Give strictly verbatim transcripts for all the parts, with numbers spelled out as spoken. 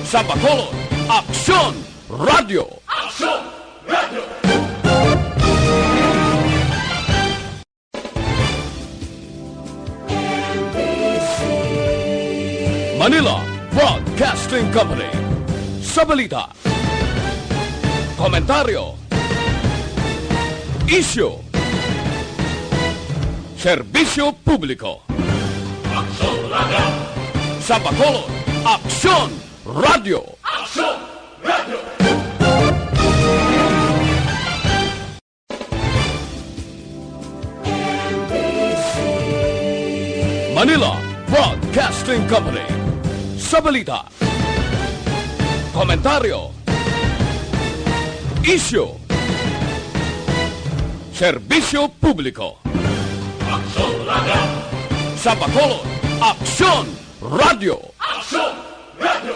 Sa Bacolod, Aksyon Radio. Aksyon Radio. Manila Broadcasting Company. Sa balita, komentaryo, isyu, serbisyo publiko. Aksyon Radio. Sa Bacolod, Aksyon Radio. Aksyon Radio. Manila Broadcasting Company. Sa balita, komentaryo, isyu, serbisyo publiko. Aksyon Radio. Sa Bacolod, Aksyon Radio. Aksyon Radio.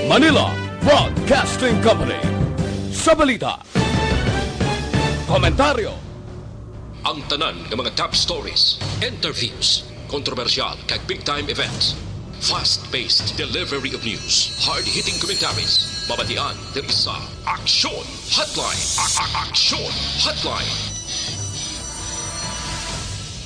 Manila Broadcasting Company. Sa balita, komentaryo, ang tanan nga mga top stories, interviews, kontrobersyal kag big time events. Fast-paced delivery of news, hard-hitting commentaries, mabatian diri sa Aksyon Hotline. A- a- Aksyon Hotline.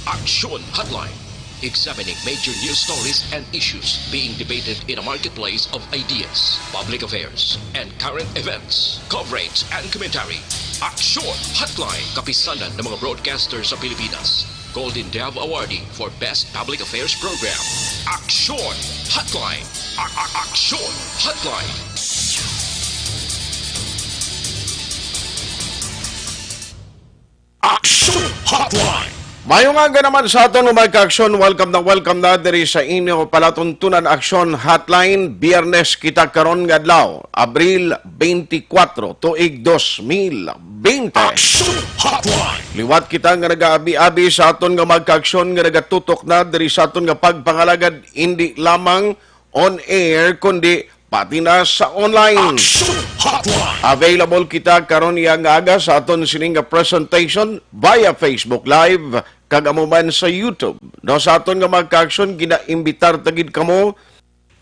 Aksyon Hotline. Examining major news stories and issues being debated in a marketplace of ideas, public affairs, and current events. Coverage and commentary. Aksyon Hotline. Kapisanan ng mga broadcaster sa Pilipinas. Golden Dove Awardee for Best Public Affairs Program. Aksyon Hotline. A- a- Aksyon Hotline. Aksyon Hotline. Mayong aga naman sa aton, mga ka-aksyon. Welcome na welcome na diri sa inyo palatuntunan Aksyon Hotline. Biyernes kita karon nga adlaw, Abril twenty-four, tuig dos mil bente. Aksyon Hotline. Liwat kita nga nagaabi-abi sa aton nga mga ka-aksyon nga nagatutok na diri sa aton nga pagpangalagad, indi lamang on air, kundi pati na sa online. Aksyon Hotline. Available kita karon iya nga aga sa aton sini nga presentation via Facebook Live kag amo man sa YouTube. No, sa aton nga mga ka-aksyon, ginaimbitar ta gid kamo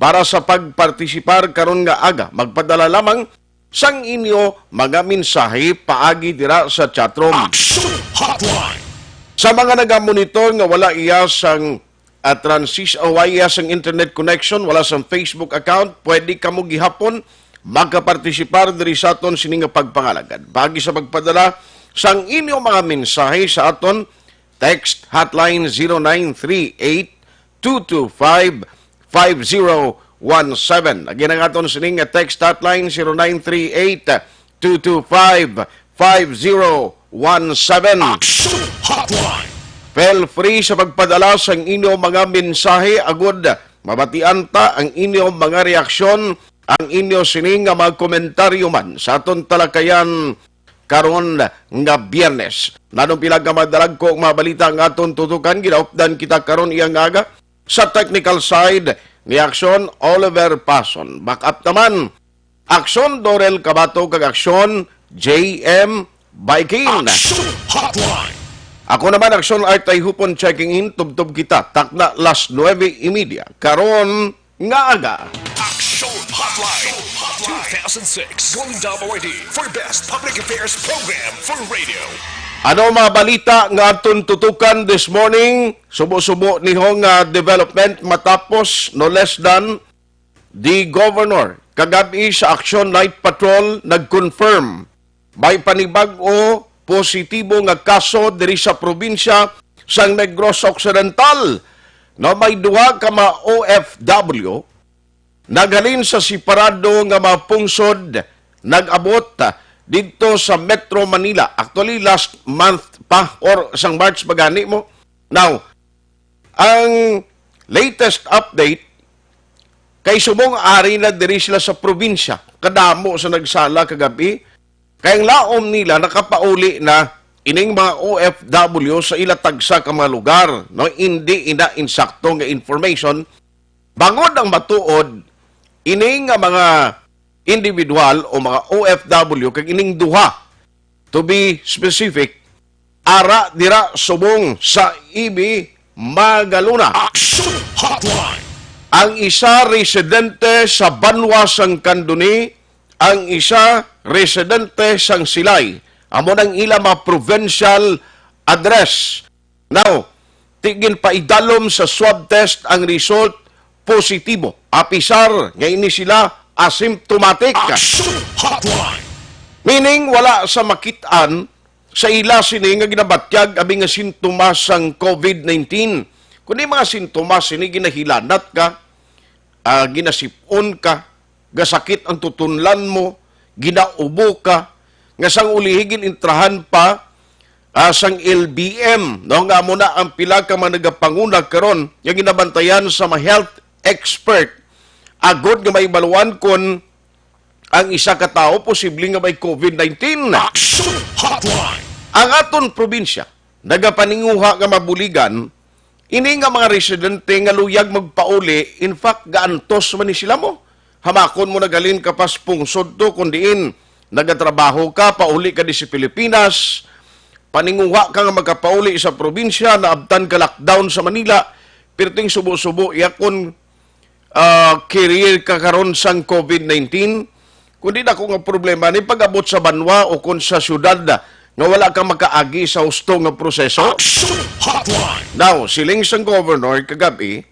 para sa pagpartisipar karon nga aga. Magpadala lamang sang inyo mga mensahe paagi dira sa chatroom. Aksyon Hotline. Sa mga nagamonitor nga wala iya sang, ah, transis-, o wala iya sang internet connection, wala sang Facebook account, pwede kamo gihapon makapartisipar diri sa aton sini nga pagpangalagad. Paagi sa pagpadala sang inyo mga mensahe sa aton text hotline, zero nine three eight two two five five zero one seven. Again, ang aton sining nga text hotline, zero nine three eight two two five five zero one seven. Action Hotline. Feel free sa pagpadala sang inyo mga mensahe agud mabatian ta ang inyo mga reaksyon, ang inyo sining nga mga komentaryo man sa aton talakayan karon nga Biyernes. Nanong pila ka madalagko nga mga balita nga aton tutukan, ginaupdan kita karon iya nga aga. Sa technical side ni Action, Oliver Pason. Backup naman, Action Dorel Cabato kag Action J M Baikin. Action Hotline. Ako naman, Action Art Tayhupon, checking in. Tubtob kita, takna las nuebe y media karon nga aga. Action Hotline two thousand six Golden Dove Awardee for Best Public Affairs Program for Radio. Ano mga balita nga aton tutukan this morning? Subo-subo niho nga development matapos no less than the governor kagab-i sa Action Night Patrol nag-confirm may panibag-o positibo nga kaso diri sa probinsya sang Negros Occidental. No, may duha ka mga O F W naghalin sa separado nga mga pungsod, nag-abot, ah, didto sa Metro Manila. Actually, last month pa or sang March ba gani mo. Now, ang latest update, kay subong ari na diri sila sa probinsya, kadamo sa nagsala kagab-i, kay ang laom nila nakapauli na ining mga O F W sa ila tagsa ka mga lugar, no? Indi ina insakto nga information, bangod ang matuod, ini nga mga individual o mga O F W, kag ining duha, to be specific, Ara dira subong sa Ibi, Magalona. Action Hotline. Ang isa residente sa banwa sang Candoni, ang isa residente sang Silay. Amo nang ila mga provincial address. Now, ti ginpaidalom sa swab test ang result, positibo, apisar nga ini sila asymptomatic. Action Hotline. Meaning, wala sa makit-an sa ila sini nga ginabatyag abi nga sintomas sang COVID nineteen. Kundi mga sintomas sini, ginahilanat ka, ah, ginasip-on ka, gasakit ang tutunlan mo, ginaubo ka, nga sang ulihi ginintrahan pa, ah, sang L B M, no, nga amo na ang pila ka mga nagapanguna karon nga ginabantayan sa mga health expert, agod nga maibaluan kon ang isa ka tawo posible nga may COVID nineteen. Action Hotline. Ang aton probinsya nagapaninguha nga mabuligan ini nga mga residente nga luyag magpauli. In fact, gaantos man ni sila mo. Hamakon mo naghalin ka pa sa pungsod to, kung diin nagatrabaho ka, pauli ka di sa Pilipinas, paninguha ka nga makapauli sa probinsya, naabtan ka lockdown sa Manila, pero ting subo-subo, iya kon ah, carrier ka karon sang COVID nineteen, kundi dako nga problema ni pag-abot sa banwa o kon sa syudad nga wala ka makaagi sa husto nga proseso. Action Hotline. Now, siling sang governor kagabi,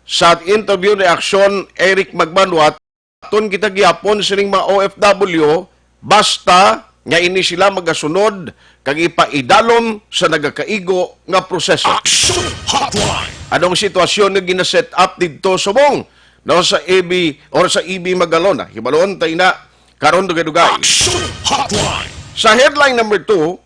sa interview ni Action Eric Magbanwat, aton kita gihapon sining mga O F W, basta nga ini sila magasunod kag ipaidalom sa nagakaigo nga proseso. Action Hotline. Anong sitwasyon nga gina-set up didto subong, no, sa A B or sa E B Magalona? Hibalon tayo na karon dugay-dugay. Action Hotline. Sa headline number two,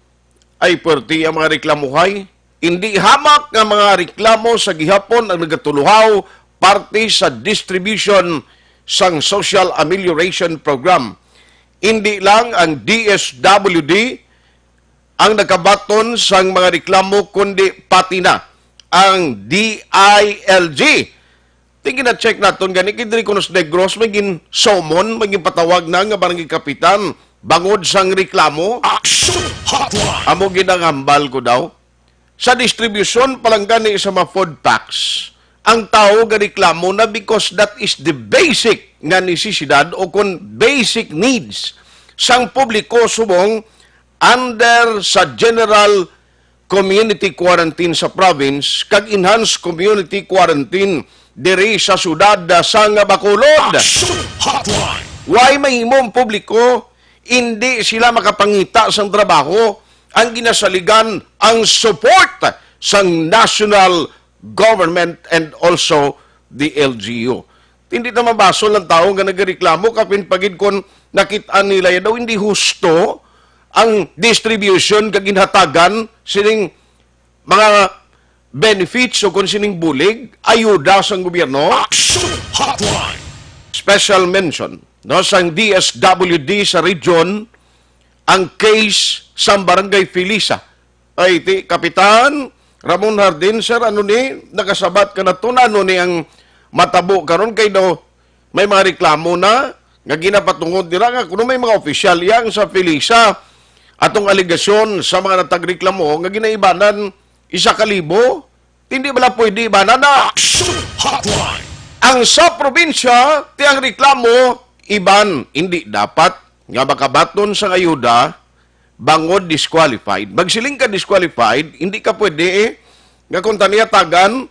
ay puwerte ang mga reklamuhay. Indi hamak nga mga reklamo sa gihapon ang nagatuluhaw parte sa distribution sang Social Amelioration Program. Indi lang ang D S W D ang nakabaton sang mga reklamo, kundi pati na ang D I L G. Ti gina-check naton gani kay diri kuno sa Negros may gin-summon, may ginpatawag na nga barangay kapitan bangod sang reklamo. Action Hotline. Amo gid ang hambal ko daw. Sa distribusyon pa lang gani sa mga food packs, ang tawo gareklamo na because that is the basic nga necesidad o kon basic needs sang publiko subong under sa general community quarantine sa province kag enhanced community quarantine diri sa siyudad sang Bacolod. Action Hotline. Why mahimo ang publiko indi sila makapangita sang trabaho ang ginasaligan ang support sang national government and also the L G U? Hindi na mabasol ang tawo nga nagareklamo, kapin pagid kon nakit-an nila ya daw hindi husto ang distribution kag ginhatagan sining mga benefits o kon sining bulig, ayuda sang gobyerno. Action Hotline. Special mention, no, sang D S W D sa region ang case sa Barangay Felisa. Ay, ti, Kapitan Ramon Hardin, sir, ano ni, nakasabat ka na to, na ano ni ang matabo karon kay daw may mga reklamo na nga ginapatungod nila nga kuno may mga opisyal yang sa Felisa atong alegasyon sa mga natagreklamo nga ginaibanan isa ka libo. Hindi bala pwede ibanan na? Action Hotline. Ang sa probinsya, ti ang reklamo, iban, hindi dapat nga makabaton sang ayuda bangod disqualified. Magsiling ka disqualified, hindi ka pwede, eh, nga kung taniya tagan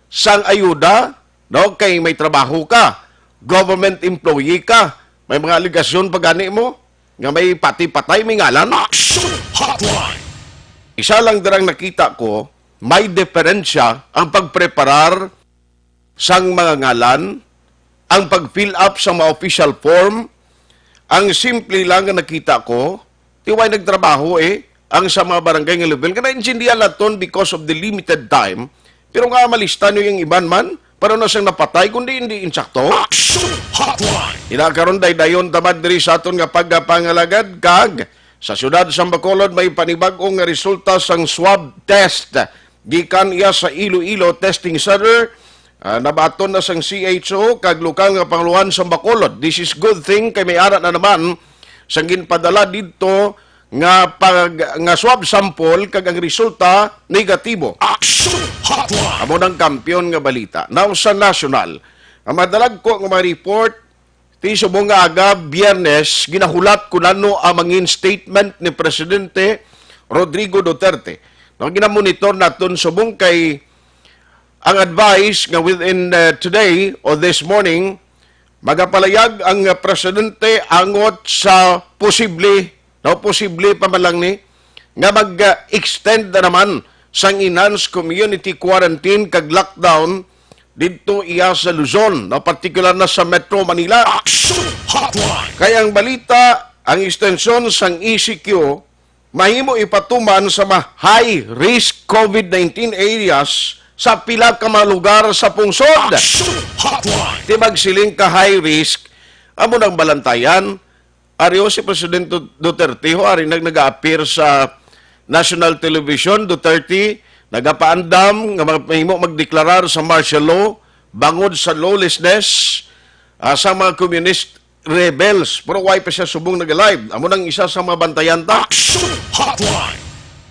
sang ayuda, no, kay may trabaho ka, government employee ka, may mga alegasyon pa gani mo nga may pati patay may ngalan. Action Hotline. Isa lang dirang nakita ko, may diferensya ang pagpreparar sang mga ngalan, ang pag-fill up sa mga official form. Ang simple lang nga nakita ko, ti way nagtrabaho, eh, ang sa mga barangay nga level. Nga naintindihan naton because of the limited time. Pero nga malista nyo yung iban man, para na siyang napatay, kundi hindi insakto. Action Hotline. Ina karon, daydayon tamad diri sa aton nga pagpangalagad, kag sa siyudad sa Bacolod may panibag-o nga resulta sang swab test gikan iya sa Iloilo Testing Center. Ah, nabaton na sang C H O kag lokal nga panguluhan sa Bacolod. This is good thing kay may ara na naman sang ginpadala didto nga pag, nga swab sample kag ang resulta negatibo. Action Hotline! Amo nang kampiyon nga balita. Now sa national, ang madalagko nga mga report, ti subong nga aga, Biyernes, ginahulat ko nano ang mangin statement ni Presidente Rodrigo Duterte. No, ginamonitor naton subong kay ang advice nga within, uh, today or this morning, magapalayag ang, uh, presidente angot sa posible, no, posible pa man lang ni, nga mag-extend na naman sang enhanced community quarantine kag lockdown didto iya sa Luzon, no, partikular na sa Metro Manila. Action Hotline! Kay ang balita, ang extension sang E C Q mahimo ipatuman sa mga high-risk COVID nineteen areas sa pila ka mga lugar sa pungsod. Action Hotline! Ti magsiling ka high risk, amo nang balantayan. Ari ho si Presidente Du-, Duterte ho, ari nag-, nag-a-appear sa national television, Duterte, nagapaandam nga mag-, mahimo magdeklarar sa martial law bangod sa lawlessness, ah, sa mga communist rebels. Pero why pa siya subong nag-live? Amo nang isa sa mga bantayan ta. Action Hotline!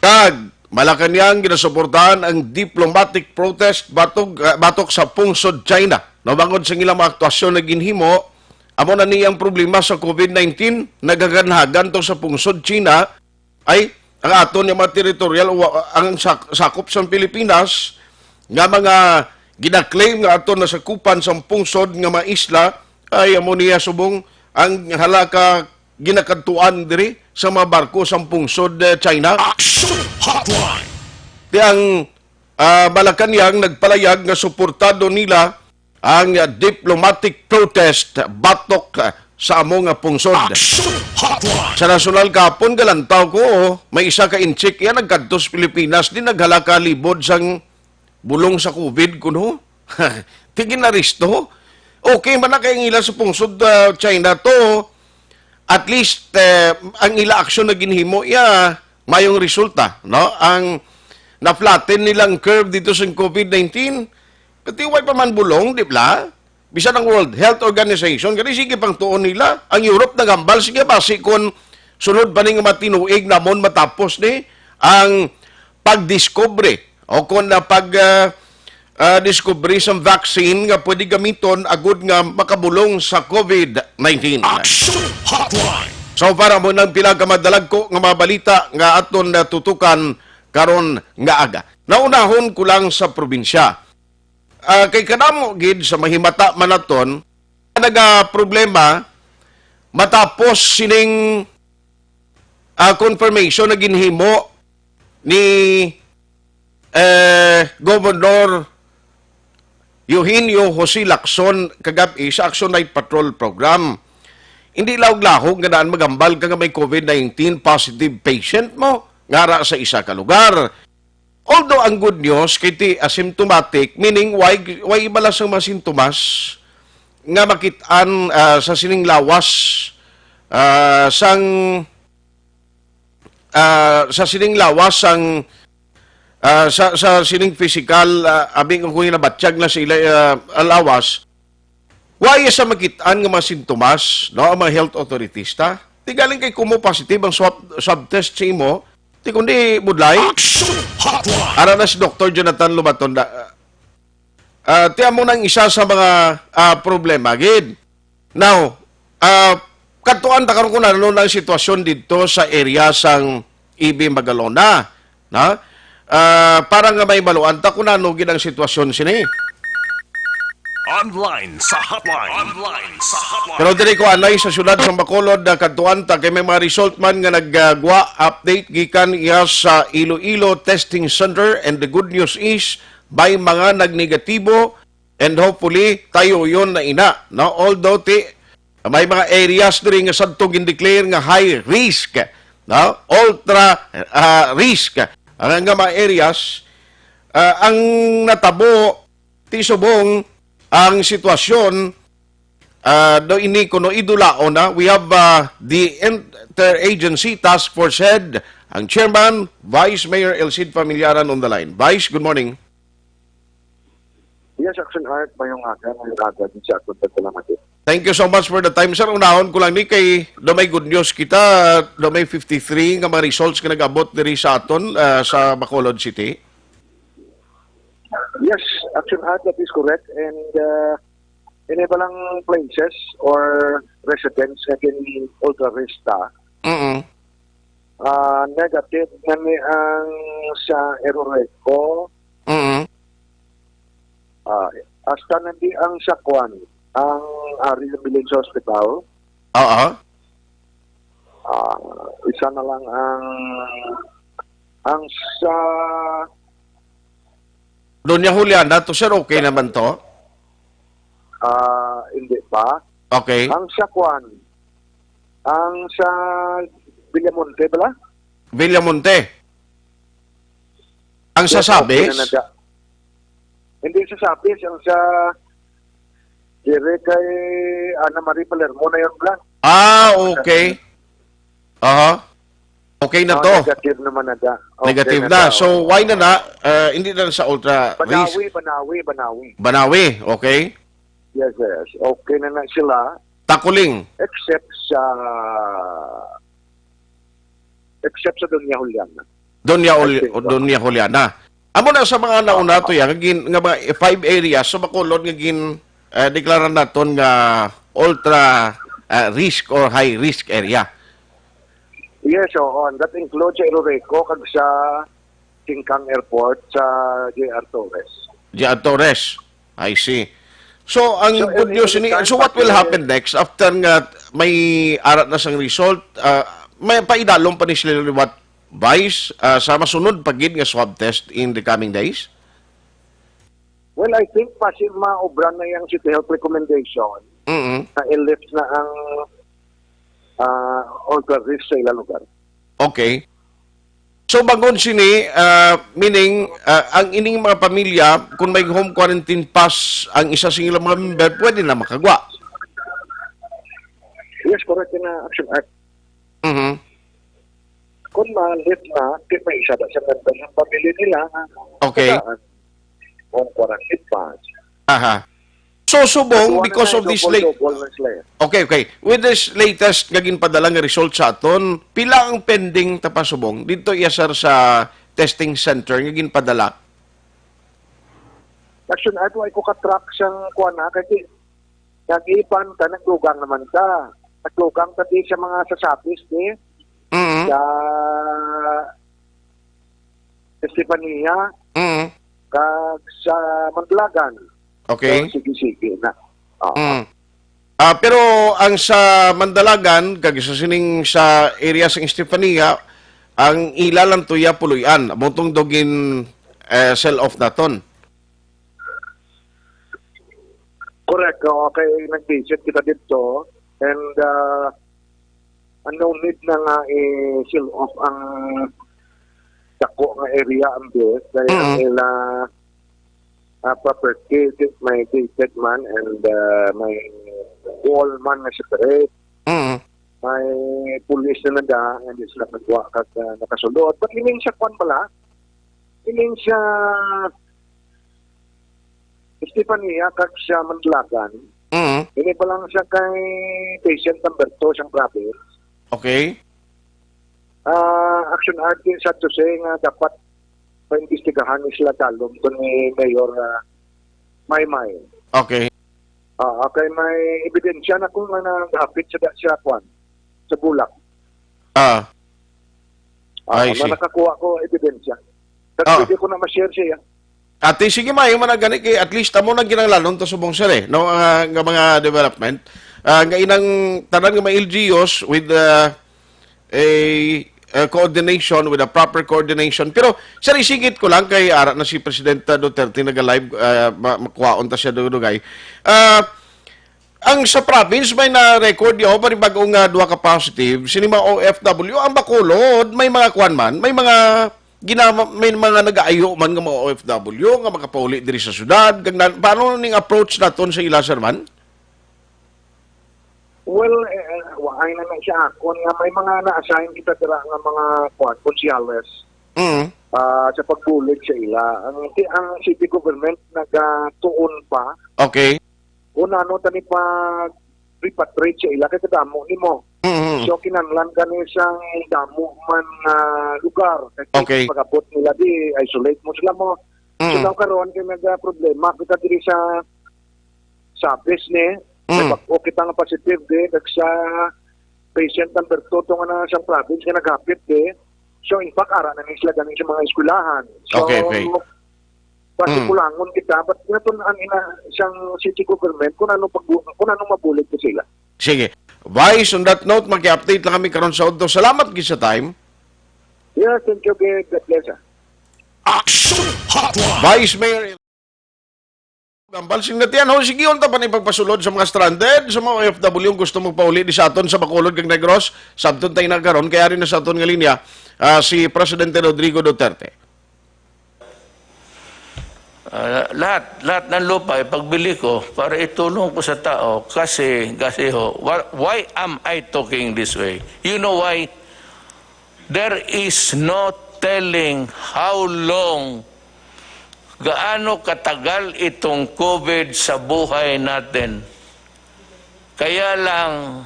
Kag Malacañang, ginasuportahan ang diplomatic protest batog, ah, batok sa pungsod China. No, bangod sa ilang mga aktuasyon na ginhimo, amo na ni ang problema sa COVID nineteen, nagaganhagan to sa pungsod China, ay ang aton nga mga territorial o ang sak-, sakop sa Pilipinas nga mga ginaklaim nga aton nasakupan sa pungsod nga mga isla, ay amo niya subong ang hala ka ginakadtuan diri sa mga barko sa pungsod, eh, China. Action Hotline! Ti ang, ah, Malacañang nagpalayag nga suportado nila ang, ah, diplomatic protest batok, ah, sa amo nga pungsod. Action Hotline! Sa nasyonal kahapon, galantaw ko, oh, may isa ka inchik iya nagkadto sa Pilipinas, di naghala ka libod sang bulong sa COVID kuno. Ti ginaresto. Okay man na kay ang ila sa pungsod, ah, China to, at least, eh, ang ila aksyon na ginhimo iya mayong resulta, no? Ang na-flatten nilang curve dito sa COVID nineteen, katiway pa man bulong, di ba? Bisan ang World Health Organization, kani sige pang tuon nila. Ang Europe nagambal, sige, basi kon sunod pa ning matinuig namon matapos ni ang pagdiskubre o kon na pag, ah, ah, diskubre sang vaccine nga pwede gamiton agud nga makabulong sa COVID nineteen. Action Hotline! So, para mo nang pila ka madalagko nga mga balita nga aton natutukan karon nga aga. Naunahon ko lang sa probinsya. Ah, kay kadamo gid sa mahimata man naton, nagaproblema matapos sining, ah, confirmation na ginhimo ni, eh, Governor Eugenio Jose Lacson kagab-i sa Action Night Patrol Program. Hindi lahog-lahog nga daan magambal ka nga may COVID nineteen positive patient mo ngara sa isa ka lugar. Although ang good news kay ti asymptomatic, meaning way, way ibalas ang mga sintomas nga makit-an, ah, sa sining lawas, ah, sang, ah, sa sining lawas sang, ah, sa, sa sining physical, ah, abi ko kung nabatyag na sila, ah, lawas, Wa iya sa makit-an nga mga sintomas, no, ang mga health authorities ta. Ti galing kay kumo positive ang swab, swab test sa imo, ti kundi budlay. Action Hotline! Ara na si Doktor Jonathan Lumatonda. Ah, ti amo nang isa sa mga, ah, problema gid. Now, ah, kadtuan ta karon kung ano na ang sitwasyon didto sa area sang E B Magalona. Na? Ah, para nga may baluan ta kung ano gid ang sitwasyon sini. Online sa hotline. Online sa hotline. Pero diri ko anay sa siyudad sa Bacolod, na kadtuan ta kay may mga result man nga naggwa update gikan iya sa Iloilo Testing Center, and the good news is may mga nagnegatibo. And hopefully, tayo yun na ina, no? Although ti, may mga areas diri nga sadto gindeclare nga high risk, no? Ultra, ah, risk. Ang nga mga areas, ah, ang natabo, ti subong, ang sitwasyon, ah, do ini kuno idulaon na. We have, ah, the Interagency Task Force Head, ang Chairman, Vice Mayor Elcid Familiaran on the line. Vice, good morning. Yes, Action Art, mayong aga, mayong aga din sa aton pagsalamati. Thank you so much for the time, sir. Unahon ko lang ni kay do may good news kita, do may fifty-three nga mga results nga nag-abot diri sa aton, ah, sa Bacolod City. Yes, Action Ad, that is correct. And uh, in iba lang places or residents nga gin ultra risk ta, Mm. ah, negative na ni ang sa Eroreco, Mm. ah, hasta na di ang sa Kwan, ang ari ng bilin sa hospital. Oo. Ah, isa na lang ang ang sa Doña Juliana, to sir, okay naman to? Ah, hindi pa. Okay. Ang sa Kwan, ang sa Villamonte bala? Villamonte. Ang sa Yes, okay Sabis? na na siya. Hindi sa Sabis, ang sa dire kay Ana Marie Palermo na yun bala. Ah, okay. Aha. Okay na Oh, to. Negative naman na da. Okay Negative na na. da, So, oh. Why na na? Ah, hindi na sa ultra risk. Banawi, Banawi, Banawi. Banawi, okay? Yes, yes. Okay na na sila. Takuling. Except sa except sa Doña Juliana. Doña, Ol- I think, Doña Juliana. Amo na sa mga nauna to ya, nga, gin, nga mga five areas sa Bacolod nga gin eh, deklaran naton nga ultra ah, risk or high risk area. Yes, oo. And that includes sa Iloreco kag sa Singkang Airport sa J R Torres. J R Torres. I see. So, ang So, good in- news in ni, time so what pa will kay- happen next after nga may ara na sang result? Ah, may paidalom pa ni sila liwat, Vice, ah, sa masunod pa gid nga swab test in the coming days? Well, I think basi maobra na yung City Health recommendation Mm. na i-lift na ang ah, ultra risk sa ilang lugar. Okay. So, bangod sini, ah, meaning, ah, ang ining mga pamilya, kung may home quarantine pass ang isa sa ilang mga member, pwede na makagwa. Yes, correct na, Action Act. Mhm. Kung ma-lift na, di may isa na sa member ng pamilya nila nga Okay. tagaan. Home quarantine pass. Aha. So, subong, Kuha na because na, of this double, late, double na sila eh. Okay, okay. With this latest nga ginpadala nga result sa aton, pila ang pending ta pa subong dito iya, sir, sa testing center nga ginpadala? Action Act, wala ko ka-track sang kuha na, kasi nag-ipan ka, nagdugang naman ka. Nagdugang ka di sa mga sasabis, di? Mhm. Sa Estefania, Mhm. kag sa Mandalagan. Okay. So, sige-sige na. Oo. Mm. Ah, pero ang sa Mandalagan, kag sa sining sa area sa Estefania, ang ila lang tuya puloy-an. Amo tong dugin eh, sell off naton. Correct. Oo, kay nag-visit kita dito. And uh, ano need na nga i-seal off ang dako nga area ang base dahil ang Mm. ila ah, property, may gated man and uh, may wall man nga separate. Mm. May pulis na nada, hindi sila nagwa kag uh, nakasulod. But ining sa kwan pala, ining sa Estefania kag sa Mandalagan, Mm. ini pa lang siya kay patient number two sa province. Okay. Ah, Action Act, sa to say nga dapat paimbestigahan ni sila dalom to ni Mayor ah, Maymay. Okay. Ah, kay may ebidensya na kung nga nagapit sa, sa kwan, sa bulak. Ah, Ah, I na see. nakakuha ko ebidensya. That Ah. Pwede ko na ma-share siya. Ate, sige, maayo man na gani kay at least amo nang ginahanglanon to subong, sir, eh, no, ah, nga mga development. Ah, nga inang tanan nga mga L G Us with ah, a, a coordination, with a proper coordination. Pero, sir, isingit ko lang kay ara na si Presidente Duterte naga-live, ah, ma- makuhaon ta siya dugay-dugay. Ah, ang sa province may na-record yo, panibag-o nga duha ka positive, sini mga O F W, ang Bacolod, may mga kwan man, may mga ginama, may mga nagaayo man nga mga O F W nga makapauli diri sa syudad. Kag na, paano ning approach naton sa ila, sir, man? Well, eh, eh, waay na na siya akon nga may mga na-assign kita dira nga mga kwan, konsehales Mm. ah, sa pagbulig sa ila. Ang, ang city government nagatuon pa Okay. kung ano tani pag repatriate sa ila kay kadamo nimo. Mm. So, kinahanglan gani sang damo man nga lugar. Kay Okay. pag-abot nila di, isolate mo sila mo. So, Mm. daw karon kay nag-problema kita diri sa Sabis ni, Mm. may bag-o kita nga positive di, kag sa patient number two to nga na sa province nga naghapit di. So, in fact, ara na ni sila gani sa mga eskwelahan. So, Okay, okay. basi Mm. kulangon kita, but natun-an ina sang city government kung ano pag-, kung ano mabulig ko sila. Sige. Vice, on that note, mag-update lang kami karon sa udto. Salamat gid sa time. Yeah, thank you, Gid. God bless, ah. Action Hotline. Vice Mayor Gambal, sing natian, ho, sige, unta pa ni pagpasulod sa mga stranded, sa mga O F W nga gusto magpauli di sa aton sa Bacolod kag Negros, sabton tayo na karon, kay ari na sa aton nga linya, ah, si Presidente Rodrigo Duterte. Ah, lahat, lahat ng lupa ipagbili ko para itulong ko sa tao kasi, kasi ho, wha-, why am I talking this way? You know why? There is no telling how long, gaano katagal itong COVID sa buhay natin. Kaya lang,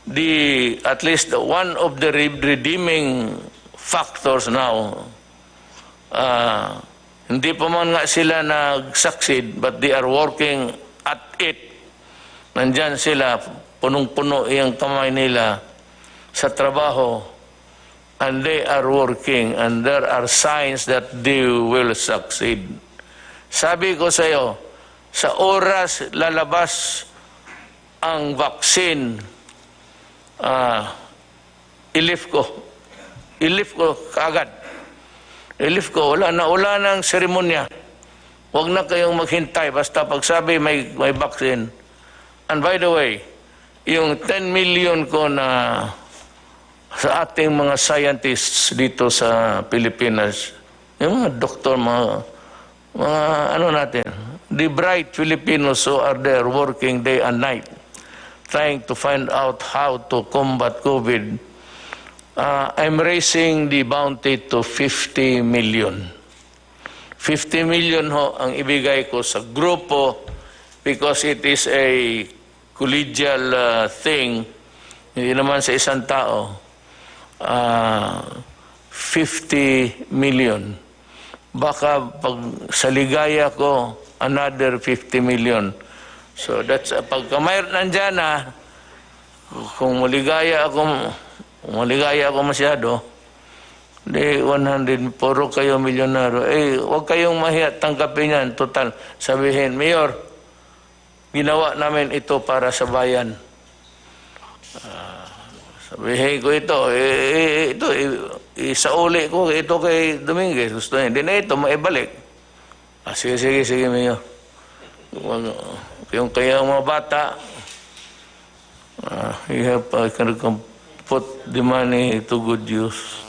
the, at least the, one of the re-, redeeming factors now, ah, hindi pa man nga sila nag-succeed, but they are working at it. Nandyan sila, punong-puno iyang kamay nila sa trabaho, and they are working, and there are signs that they will succeed. Sabi ko sa iyo, sa oras lalabas ang vaccine, ah, i-lift ko. I-lift ko kaagad. I-lift ko. Wala na, wala nang seremonya. Huwag na kayong maghintay. Basta pagsabi may, may vaccine. And by the way, yung ten million ko na sa ating mga scientists dito sa Pilipinas, yung mga doktor, mga, mga ano natin, the bright Filipinos who are there working day and night trying to find out how to combat COVID, uh, I'm raising the bounty to fifty million. Fifty million ho ang ibigay ko sa grupo because it is a collegial, uh, thing. Hindi naman sa isang tao. Ah, fifty million. Baka pag sa ligaya ko, another fifty million. So that's, uh, pagka may nandyan na, kung maligaya ako, kung maligaya ako masyado, di one hundred, puro kayo milyonaryo. Eh, huwag kayong mahiya, tanggapin yan. Total, sabihin, "Mayor, ginawa namin ito para sa bayan." Ah, sabihin ko ito, eh, eh, ito, eh, isauli ko ito kay Dominguez. Gusto niya, hindi na ito, maibalik. Ah, sige, sige, sige, Mayor. Yung, yung kaya mga bata, ah, you have, uh, can put the money to good use.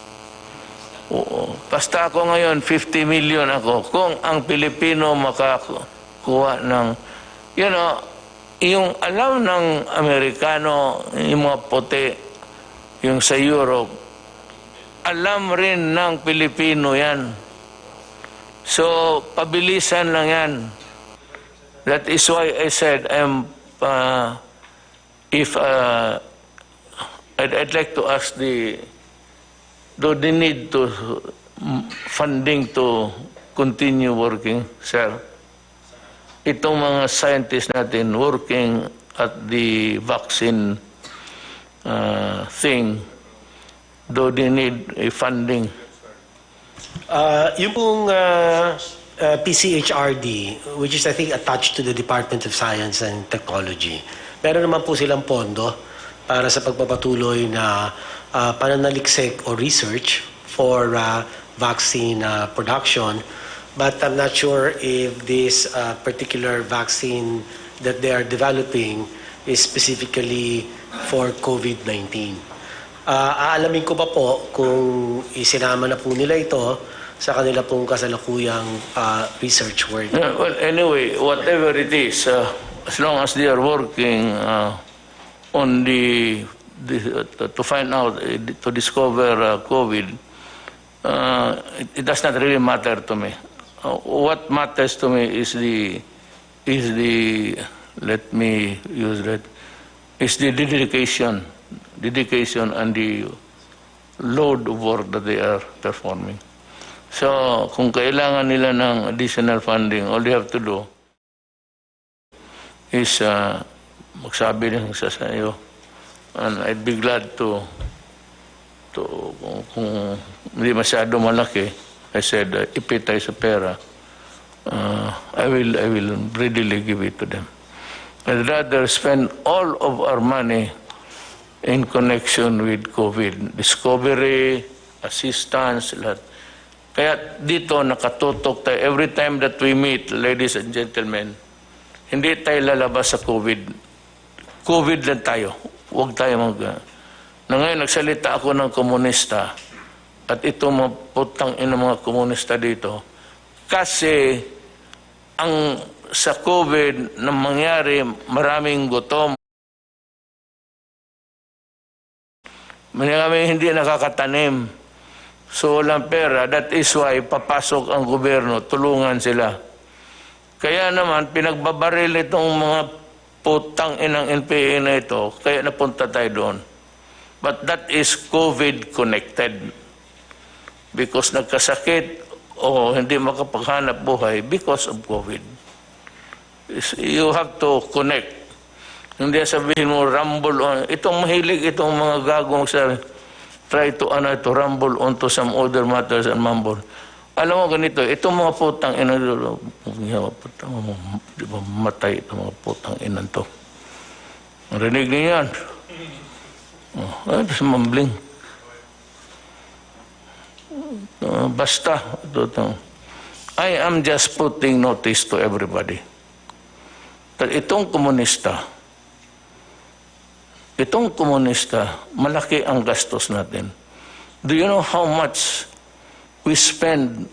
Oo. Basta ako ngayon, fifty million ako. Kung ang Pilipino makakuha ng, you know, yung alam ng Amerikano, yung mga puti, yung sa Europe, alam rin ng Pilipino yan. So, pabilisan lang yan. That is why I said, I'm, uh, if, uh, I'd, I'd like to ask the, do they need to, mm, funding to continue working, sir? Itong mga scientists natin working at the vaccine, uh, thing, do they need a funding? Ah, yung pong ah, ah, P C H R D, which is I think attached to the Department of Science and Technology, meron naman po silang pondo para sa pagpapatuloy na ah, pananaliksik o research for ah, vaccine ah, production. But I'm not sure if this ah, particular vaccine that they are developing is specifically for COVID nineteen. Ah, aalamin ko pa po kung isinama na po nila ito sa kanila pong kasalukuyang ah, research work. Yeah, well, anyway, whatever it is, uh, as long as they are working uh, on the, the uh, to find out, uh, to discover uh, COVID, uh, it, it does not really matter to me. Uh, what matters to me is the is the, let me use that, is the dedication, dedication and the load of work that they are performing. So, kung kailangan nila ng additional funding, all they have to do is, uh, magsabi lang sa sayo. And I'd be glad to, to kung, kung hindi masyado malaki, I said, uh, ipitay sa pera, uh, I will, I will readily give it to them. I'd rather spend all of our money in connection with COVID. Discovery, assistance, lahat. Kaya dito nakatutok tayo. Every time that we meet, ladies and gentlemen, hindi tayo lalabas sa COVID. COVID lang tayo. Huwag tayo mag... Na ngayon, nagsalita ako ng komunista at itong mga putang ina mga komunista dito. Kasi ang sa COVID na mangyari, maraming gutom. May kami hindi nakakatanim. So, walang pera. That is why papasok ang gobyerno, tulungan sila. Kaya naman, pinagbabaril itong mga putang inang N P A na ito, kaya napunta tayo doon. But that is COVID connected. Because nagkasakit o hindi makapaghanap buhay because of COVID. Is- You have to connect. Hindi sabihin mo, rumble on. Itong mahilig, itong mga gagong sa try to, ano, to rumble onto some other matters and mumble. Alam mo ganito, itong mga putang ina, putang, di ba, matay itong mga putang ina to. Narinig niyo yan? Oh, ay, sa mumbling. Uh, basta, ito, ito. I am just putting notice to everybody that itong komunista, itong komunista, malaki ang gastos natin. Do you know how much we spend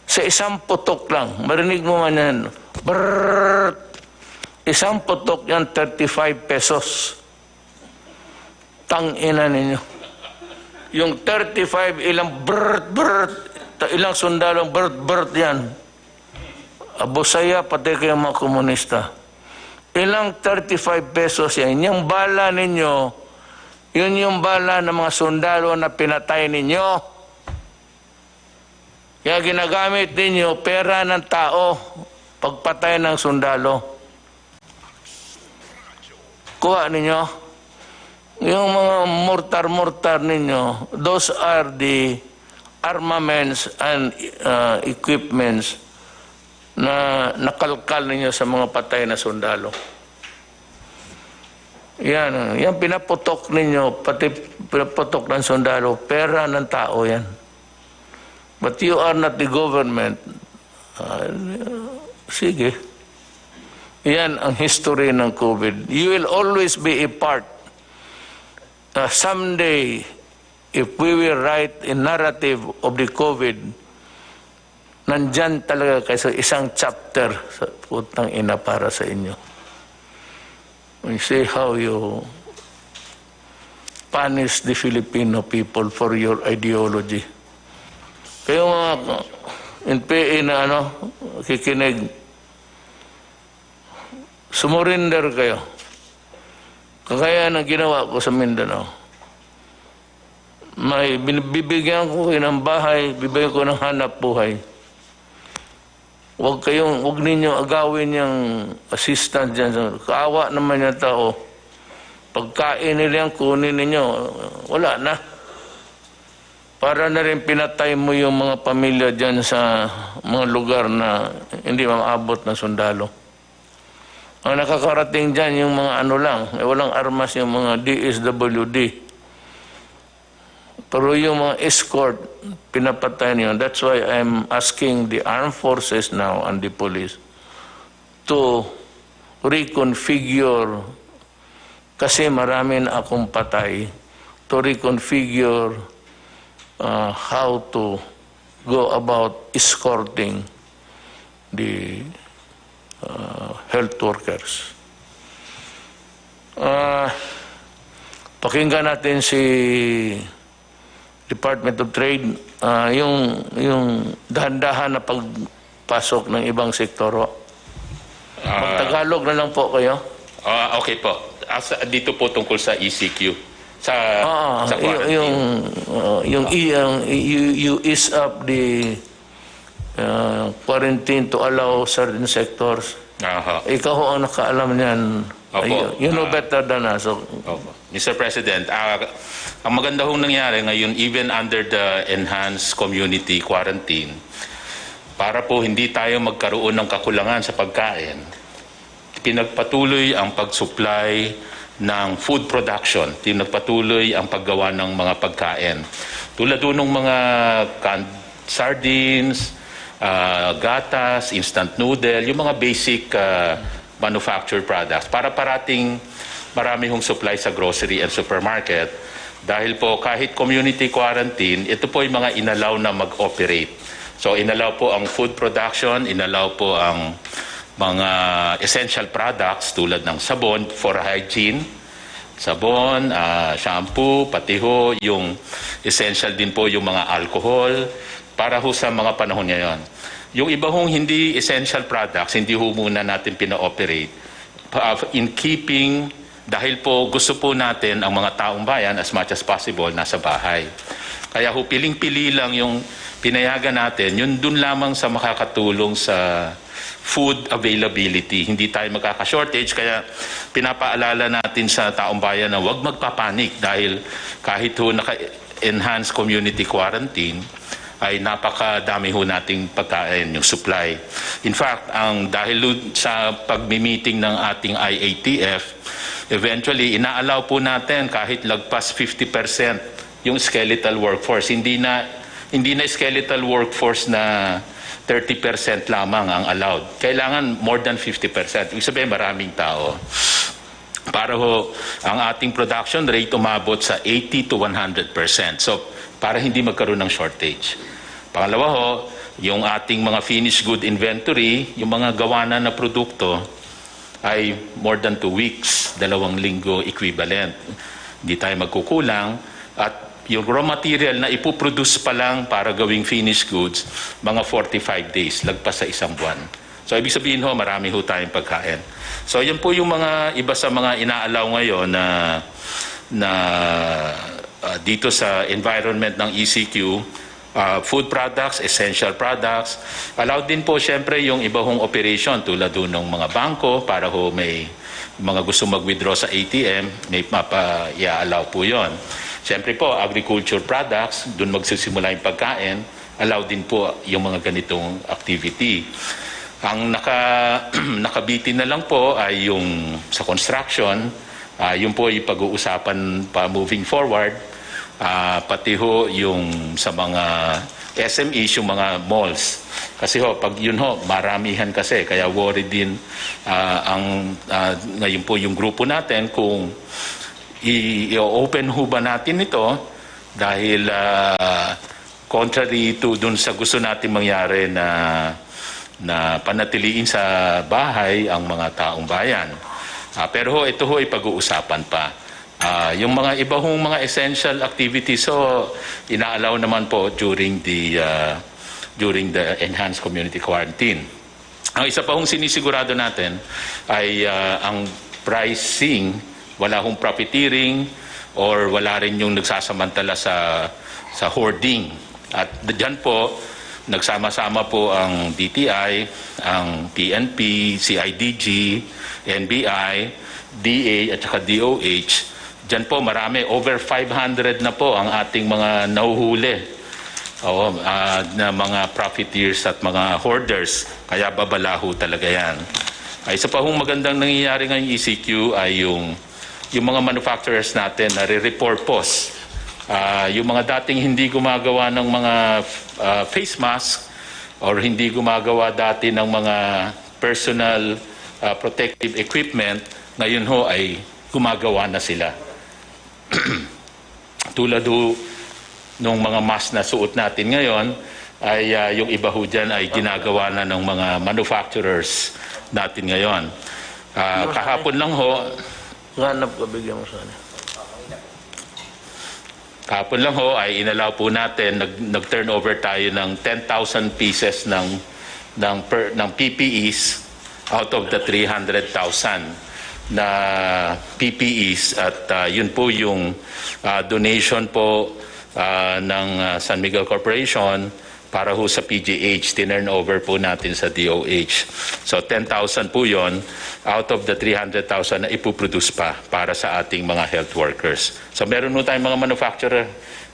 sa isang putok lang? Marinig mo man yan. Brrrr! Isang putok yan, thirty-five pesos. Tang ina ninyo. Yung thirty-five, ilang brrrt, brrrt, ta- ilang sundalong brrrt, brrrt yan. Abusaya, pati kayo mga komunista. Ilang thirty-five pesos yan. Yung bala ninyo, yun yung bala ng mga sundalo na pinatay ninyo. Kaya ginagamit ninyo pera ng tao, pagpatay ng sundalo. Kuha ninyo. Yung mga mortar-mortar ninyo, those are the armaments and, uh, equipments na nakalkal ninyo sa mga patay na sundalo. Yan, uh, yan pinaputok ninyo, pati pinaputok ng sundalo, pera ng tao yan. But you are not the government. Ah, sige. Yan ang history ng COVID. You will always be a part. Ah, someday, if we will write a narrative of the COVID, nandyan talaga kayo sa isang chapter sa putang ina para sa inyo. You see how you punish the Filipino people for your ideology. Kayo mga N P A na ano, kikinig, sumurrender kayo. Kagaya ng ginawa ko sa Mindanao. May bin- bibigyan ko kayo ng bahay, bibigyan ko ng hanap buhay. Huwag kayong, huwag ninyo agawin yung assistance dyan. Kaawa naman yung tao. Pagkain nila yan, kunin ninyo, wala na. Para na rin pinatay mo yung mga pamilya dyan sa mga lugar na hindi maabot ng sundalo. Ang nakakarating dyan, yung mga ano lang, eh, walang armas yung mga D S W D. Pero yung mga escort, pinapatay niyo. That's why I'm asking the armed forces now and the police to reconfigure, kasi marami na akong patay, to reconfigure, uh, how to go about escorting the, uh, health workers. Uh, pakinggan natin si Department of Trade, ah, yung, yung dahan-dahan na pagpasok ng ibang sektor, ho. Ah. Magtagalog na lang po kayo. Ah, okay po. As, dito po tungkol sa E C Q, sa, Ah, sa yung, quarantine. yung, uh, yung, i- yung you, you ease up the uh, quarantine to allow certain sectors. Aha. Ikaw ho ang nakaalam niyan. Opo. You, you know Ah. better than us. So, Opo. Mister President, ah, ang maganda hong nangyari ngayon, even under the enhanced community quarantine, para po hindi tayo magkaroon ng kakulangan sa pagkain, pinagpatuloy ang pag-supply ng food production, pinagpatuloy ang paggawa ng mga pagkain. Tulad ho ng mga canned sardines, ah, gatas, instant noodle, yung mga basic ah, manufactured products para parating marami hong supply sa grocery and supermarket. Dahil po kahit community quarantine, ito po yung mga inalaw na mag-operate. So inalaw po ang food production, inalaw po ang mga essential products tulad ng sabon for hygiene, sabon, ah, shampoo, pati ho yung essential din po yung mga alcohol para ho sa mga panahon ngayon. Yung iba hong hindi essential products, hindi ho muna natin pina-operate uh, in keeping dahil po gusto po natin ang mga taong bayan as much as possible nasa bahay. Kaya ho, piling-pili lang yung pinayagan natin, yun dun lamang sa makakatulong sa food availability. Hindi tayo magkaka-shortage, kaya pinapaalala natin sa taong bayan na huwag magpapanik dahil kahit ho naka-enhanced community quarantine, ay napakadami ho nating pagkain, yung supply. In fact, ang dahil ho sa pagmi-meeting ng ating I A T F, eventually, ina-allow po natin kahit lagpas fifty percent yung skeletal workforce. Hindi na, hindi na skeletal workforce na thirty percent lamang ang allowed. Kailangan more than fifty percent. Ibig sabihin, maraming tao. Para ho, ang ating production rate umabot sa eighty to one hundred percent. So, para hindi magkaroon ng shortage. Pangalawa ho, yung ating mga finished good inventory, yung mga gawa na na produkto, ay more than two weeks, dalawang linggo equivalent. Hindi tayo magkukulang. At yung raw material na ipoproduce pa lang para gawing finished goods, mga forty-five days, lagpas sa isang buwan. So, ibig sabihin ho, marami ho tayong pagkain. So, yan po yung mga iba sa mga inaalaw ngayon na, na ah, dito sa environment ng E C Q, ah, food products, essential products. Allowed din po, syempre, yung iba hong operation tulad ho ng mga bangko para ho may mga gusto mag-withdraw sa A T M, may mapa-, i-allow po yon. Syempre po, agriculture products, dun magsisimula yung pagkain, allowed din po yung mga ganitong activity. Ang naka, nakabitin na lang po ay yung sa construction, ah, yun po ay pag-uusapan pa moving forward, ah, pati ho yung sa mga S M Es, yung mga malls. Kasi ho, pag yun ho, maramihan kasi, kaya worried din ah, ang ah, ngayon po yung grupo natin kung i- i-open ho ba natin ito dahil ah, contrary to dun sa gusto natin mangyari na na panatiliin sa bahay ang mga taong bayan. Ah, pero ho, ito ho ay pag-uusapan pa. Ah, yung mga iba hong mga essential activities, so ina-allow naman po during the ah, during the enhanced community quarantine. Ang isa pa hong sinisigurado natin ay ah, ang pricing, wala hong profiteering or wala rin yung nagsasamantala sa sa hoarding. At diyan po, nagsama-sama po ang D T I, ang P N P, C I D G, N B I, D A at saka D O H. Diyan po marami, over five hundred na po ang ating mga nahuhuli. Oo, ah, na mga profiteers at mga hoarders. Kaya babala ho talaga yan. Ay, isa pa hong magandang nangyayari ngayong E C Q ay yung yung mga manufacturers natin na re-repurpose. Ah, yung mga dating hindi gumagawa ng mga ah, face mask or hindi gumagawa dati ng mga personal ah, protective equipment, ngayon ho ay gumagawa na sila. Tulad ho nung mga mask na suot natin ngayon, ay ah, yung iba ho dyan ay ginagawa na ng mga manufacturers natin ngayon. Ah, kahapon lang ho, Nganap ka, bigyan mo sana. Kahapon lang ho ay inalaw po natin, nag, nag-turnover tayo ng ten thousand pieces ng, ng, per, ng P P Es out of the three hundred thousand. na P P Es at, ah, yun po yung, ah, donation po, ah, ng, ah, San Miguel Corporation para ho sa P G H, tinurn over po natin sa D O H. So, ten thousand po yon out of the three hundred thousand na ipuproduce pa para sa ating mga health workers. So, meron po tayong mga manufacturer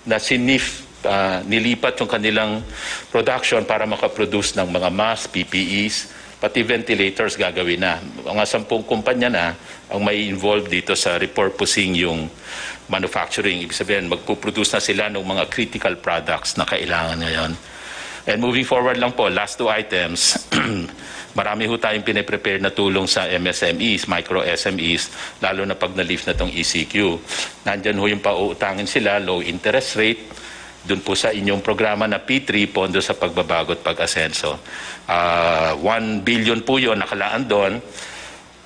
na sinif-, ah, nilipat yung kanilang production para makaproduce ng mga mask, P P Es, pati ventilators gagawin na. Mga sampung kumpanya na ang may involved dito sa repurposing yung manufacturing. Ibig sabihin, magpuproduce na sila ng mga critical products na kailangan ngayon. And moving forward lang po, last two items, marami ho tayong piniprepare na tulong sa M S M Es, micro S M Es, lalo na pag na-lift na tong E C Q. Nandyan ho yung pauutangin sila, low interest rate, dun po sa inyong programa na P three, Pondo sa Pagbabago at Pag-asenso. Ah, one billion po yon nakalaan doon.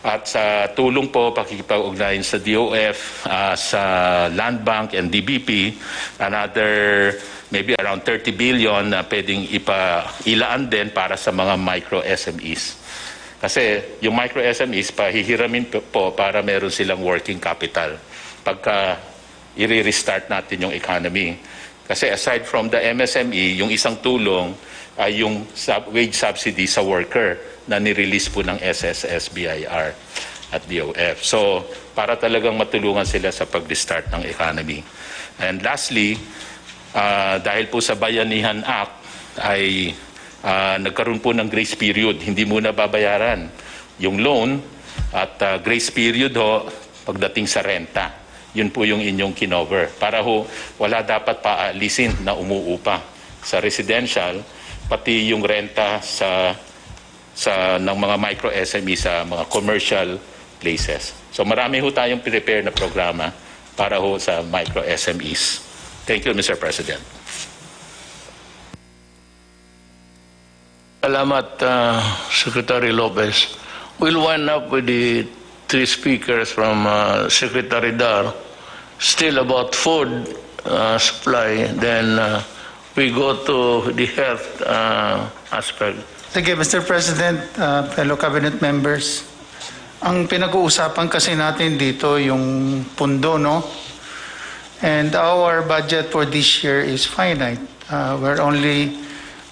At sa tulong po, pakikipag-ugnayan sa D O F, ah, sa Land Bank and D B P, another maybe around thirty billion na pwedeng ipa-, ilaan din para sa mga micro S M Es. Kasi yung micro S M Es, pahihiramin po, po para meron silang working capital pagka i-restart natin yung economy. Kasi aside from the M S M E, yung isang tulong ay yung sub-, wage subsidy sa worker na nirelease po ng S S S, B I R at D O F. So, para talagang matulungan sila sa pag-restart ng economy. And lastly, ah, dahil po sa Bayanihan Act ay, ah, nagkaroon po ng grace period, hindi muna babayaran yung loan at, ah, grace period ho pagdating sa renta. Yun po yung inyong kinover. Para ho, wala dapat paalisin na umuupa sa residential, pati yung renta sa, sa, ng mga micro S M E sa mga commercial places. So marami ho tayong prepare na programa para ho sa micro S M Es. Thank you, Mister President. Salamat, uh, Secretary Lopez. We'll wind up with the three speakers from, uh, Secretary Dar. Still about food, uh, supply, then, uh, we go to the health, uh, aspect. Sige, Mister President, uh, fellow cabinet members, ang pinag-uusapan kasi natin dito yung pundo, no? And our budget for this year is finite. Uh, we're only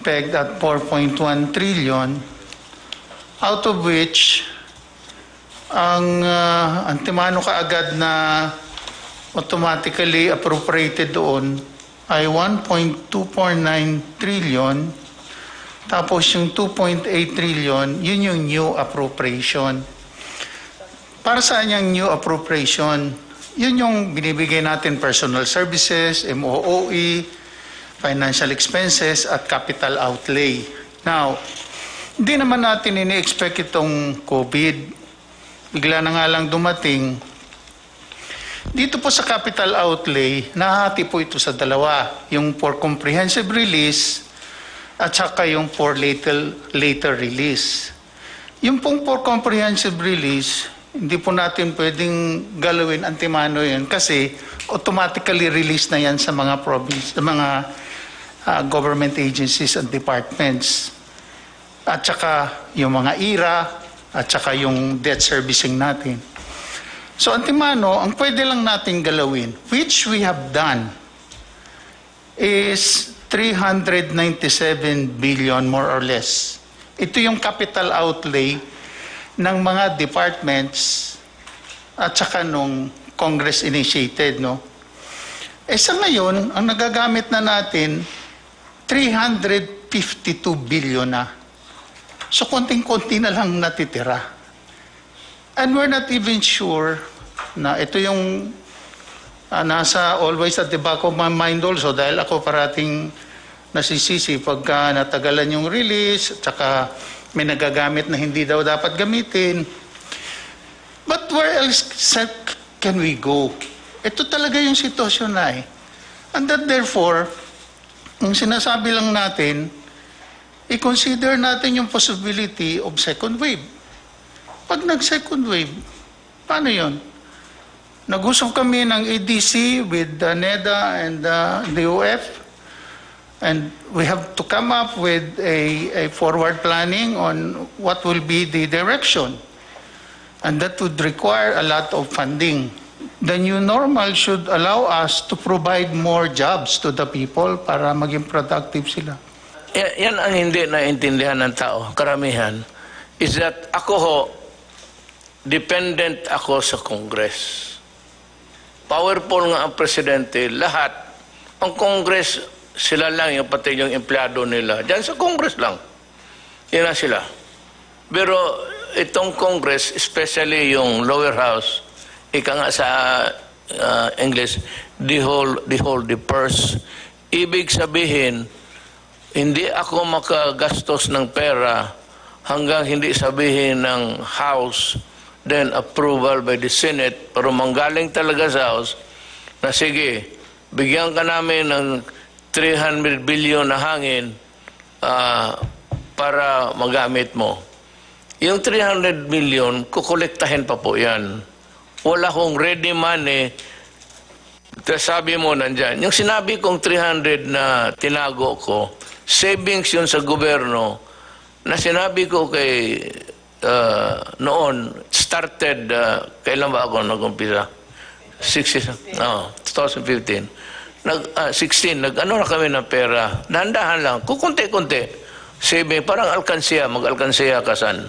pegged at four point one trillion, out of which ang, uh, antimano kaagad na automatically appropriated doon ay one point two four nine trillion. Tapos yung two point eight trillion, yun yung new appropriation. Para saan yung new appropriation? Yun yung binibigay natin, personal services, M O O E, financial expenses, at capital outlay. Now, hindi naman natin ini-expect itong COVID. Bigla na nga lang dumating. Dito po sa capital outlay, nahati po ito sa dalawa, yung for comprehensive release at saka yung for later, later release. Yung pong for comprehensive release, hindi po natin pwedeng galawin antimano yan kasi automatically release na yan sa mga province, sa mga, ah, government agencies and departments. At saka yung mga ira, at saka yung debt servicing natin. So, antimano, ang pwede lang natin galawin, which we have done, is three hundred ninety-seven billion, more or less. Ito yung capital outlay ng mga departments at saka nung Congress initiated, no? Eh, sa ngayon, ang nagagamit na natin, three hundred fifty-two billion na. So, konting-konti na lang natitira. And we're not even sure na ito yung, ah, nasa always at the back of my mind also, dahil ako parating nasisisi pagka natagalan yung release, at saka may nagagamit na hindi daw dapat gamitin. But where else sa-, can we go? Ito talaga yung sitwasyon na eh. And that therefore, ang sinasabi lang natin, i-consider natin yung possibility of second wave. Pag nag-second wave, paano yun? Nag-usap kami ng A D C with, uh, NEDA and, uh, D O F, and we have to come up with a, a forward planning on what will be the direction. And that would require a lot of funding. The new normal should allow us to provide more jobs to the people para maging productive sila. Ya- yan ang hindi naintindihan ng tao, karamihan, is that ako ho, dependent ako sa Congress. Powerful nga ang presidente, lahat. Ang Congress, sila lang, yung pati yung empleyado nila. Diyan sa Congress lang. Yan na sila. Pero itong Congress, especially yung lower house, ika nga sa ah, English, the whole, the whole, the purse. Ibig sabihin, hindi ako makagastos ng pera hanggang hindi sabihin ng House, then approval by the Senate, pero manggaling talaga sa House na, "Sige, bigyan ka namin ng three hundred billion na hangin ah, para magamit mo." Yung three hundred million, kukolektahin pa po yan. Wala akong ready money. Tapos sabi mo nandyan, yung sinabi kong three hundred na tinago ko, savings yun sa gobyerno na sinabi ko kay uh, noon, started, uh, kailan ba ako nag-umpisa? Sixty, oh, two thousand fifteen. Nag, ah, sixteen, nag-ano na kami ng pera. Dahan-dahan lang, kukunti-kunti. Saving, parang alkansiya, mag-alkansiya ka san.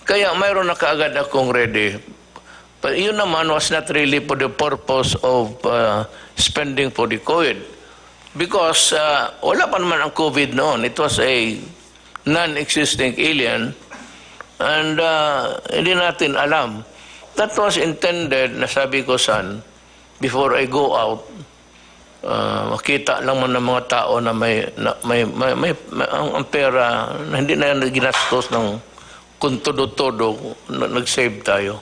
Kaya mayroon na kaagad akong ready. But yun naman was not really for the purpose of uh, spending for the COVID. Because uh, wala pa naman ang COVID noon. It was a non-existing alien. And uh, hindi natin alam. That was intended, na sabi ko, son, before I go out, uh, makita lang man ng mga tao na may, na, may, may, may, may ang, ang pera na hindi na ginastos ng kung todo-todo, na, nag-save tayo.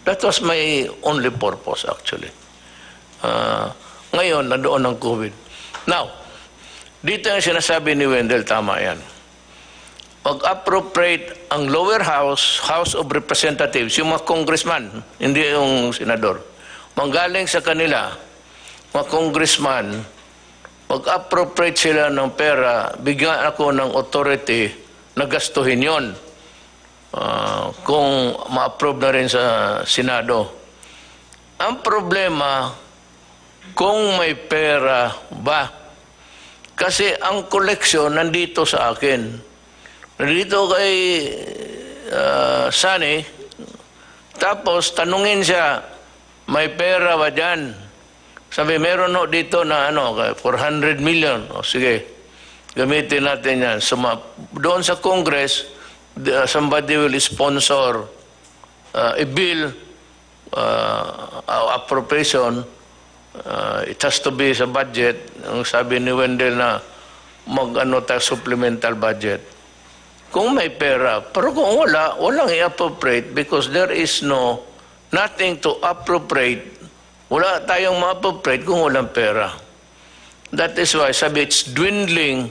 That was my only purpose, actually. Uh, ngayon, nandoon ang COVID. Now, dito yung sinasabi ni Wendell, tama yan. Mag-appropriate ang lower house, House of Representatives, yung mga congressman, hindi yung senador. Manggaling sa kanila, mga congressman, mag-appropriate sila ng pera, bigyan ako ng authority na gastuhin yon. Ah, kung ma-approve na rin sa Senado. Ang problema, kung may pera ba? Kasi ang koleksyon nandito sa akin. Nandito kay ah, Sunny. Tapos tanungin siya, "May pera ba dyan?" Sabi, "Meron no dito na ano, four hundred million." O sige, gamitin natin yan. So, ma- doon sa Congress, the- somebody will sponsor uh, a bill, uh, appropriation, uh, it has to be sa budget. Ang sabi ni Wendell na mag-ano ta supplemental budget. Kung may pera, pero kung wala, walang i-appropriate because there is no nothing to appropriate. Wala tayong ma-appropriate kung walang pera. That is why sabi it's dwindling,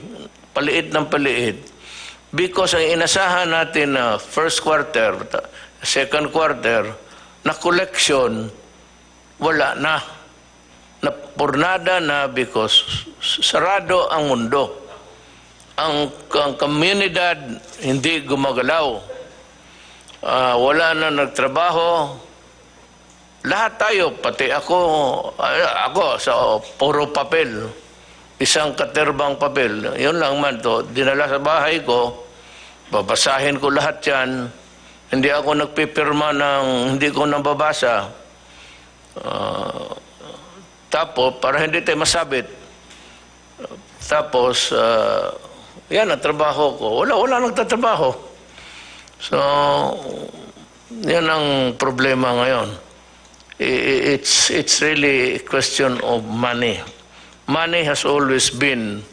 paliit ng paliit. Because ang inasahan natin na first quarter, second quarter, na collection, wala na. Napurnada na because sarado ang mundo. Ang, ang komunidad hindi gumagalaw. Ah, wala na nagtrabaho. Lahat tayo, pati ako, ah, ako sa puro papel. Isang katerbang papel. Yun lang man to. Dinala sa bahay ko, babasahin ko lahat yan. Hindi ako nagpipirma ng hindi ko nababasa. Ah, tapos, para hindi tayo masabit. Tapos, ah, yan ang trabaho ko. Wala, wala nagtatrabaho. So, yan ang problema ngayon. I- i- It's, it's really a question of money. Money has always been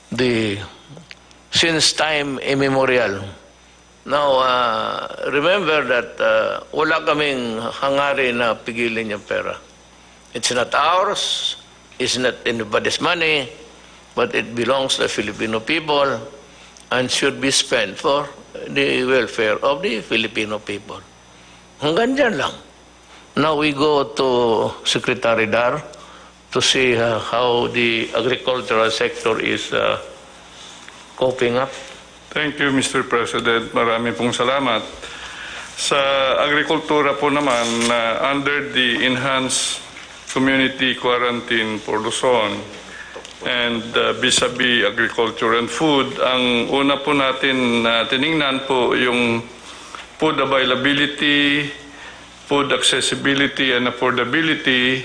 the, since time immemorial. Now, uh, remember that uh, wala kaming hangarin na pigilin yung pera. It's not ours, it's not anybody's money, but it belongs to the Filipino people and should be spent for the welfare of the Filipino people. Hanggang dyan lang. Now we go to Secretary Dar to see uh, how the agricultural sector is uh, coping up. Thank you, Mister President. Marami pong salamat. Sa agrikultura po naman, uh, under the enhanced community quarantine for Luzon and uh, vis-a-vis agriculture and food, ang una po natin na tiningnan po yung food availability, food accessibility and affordability,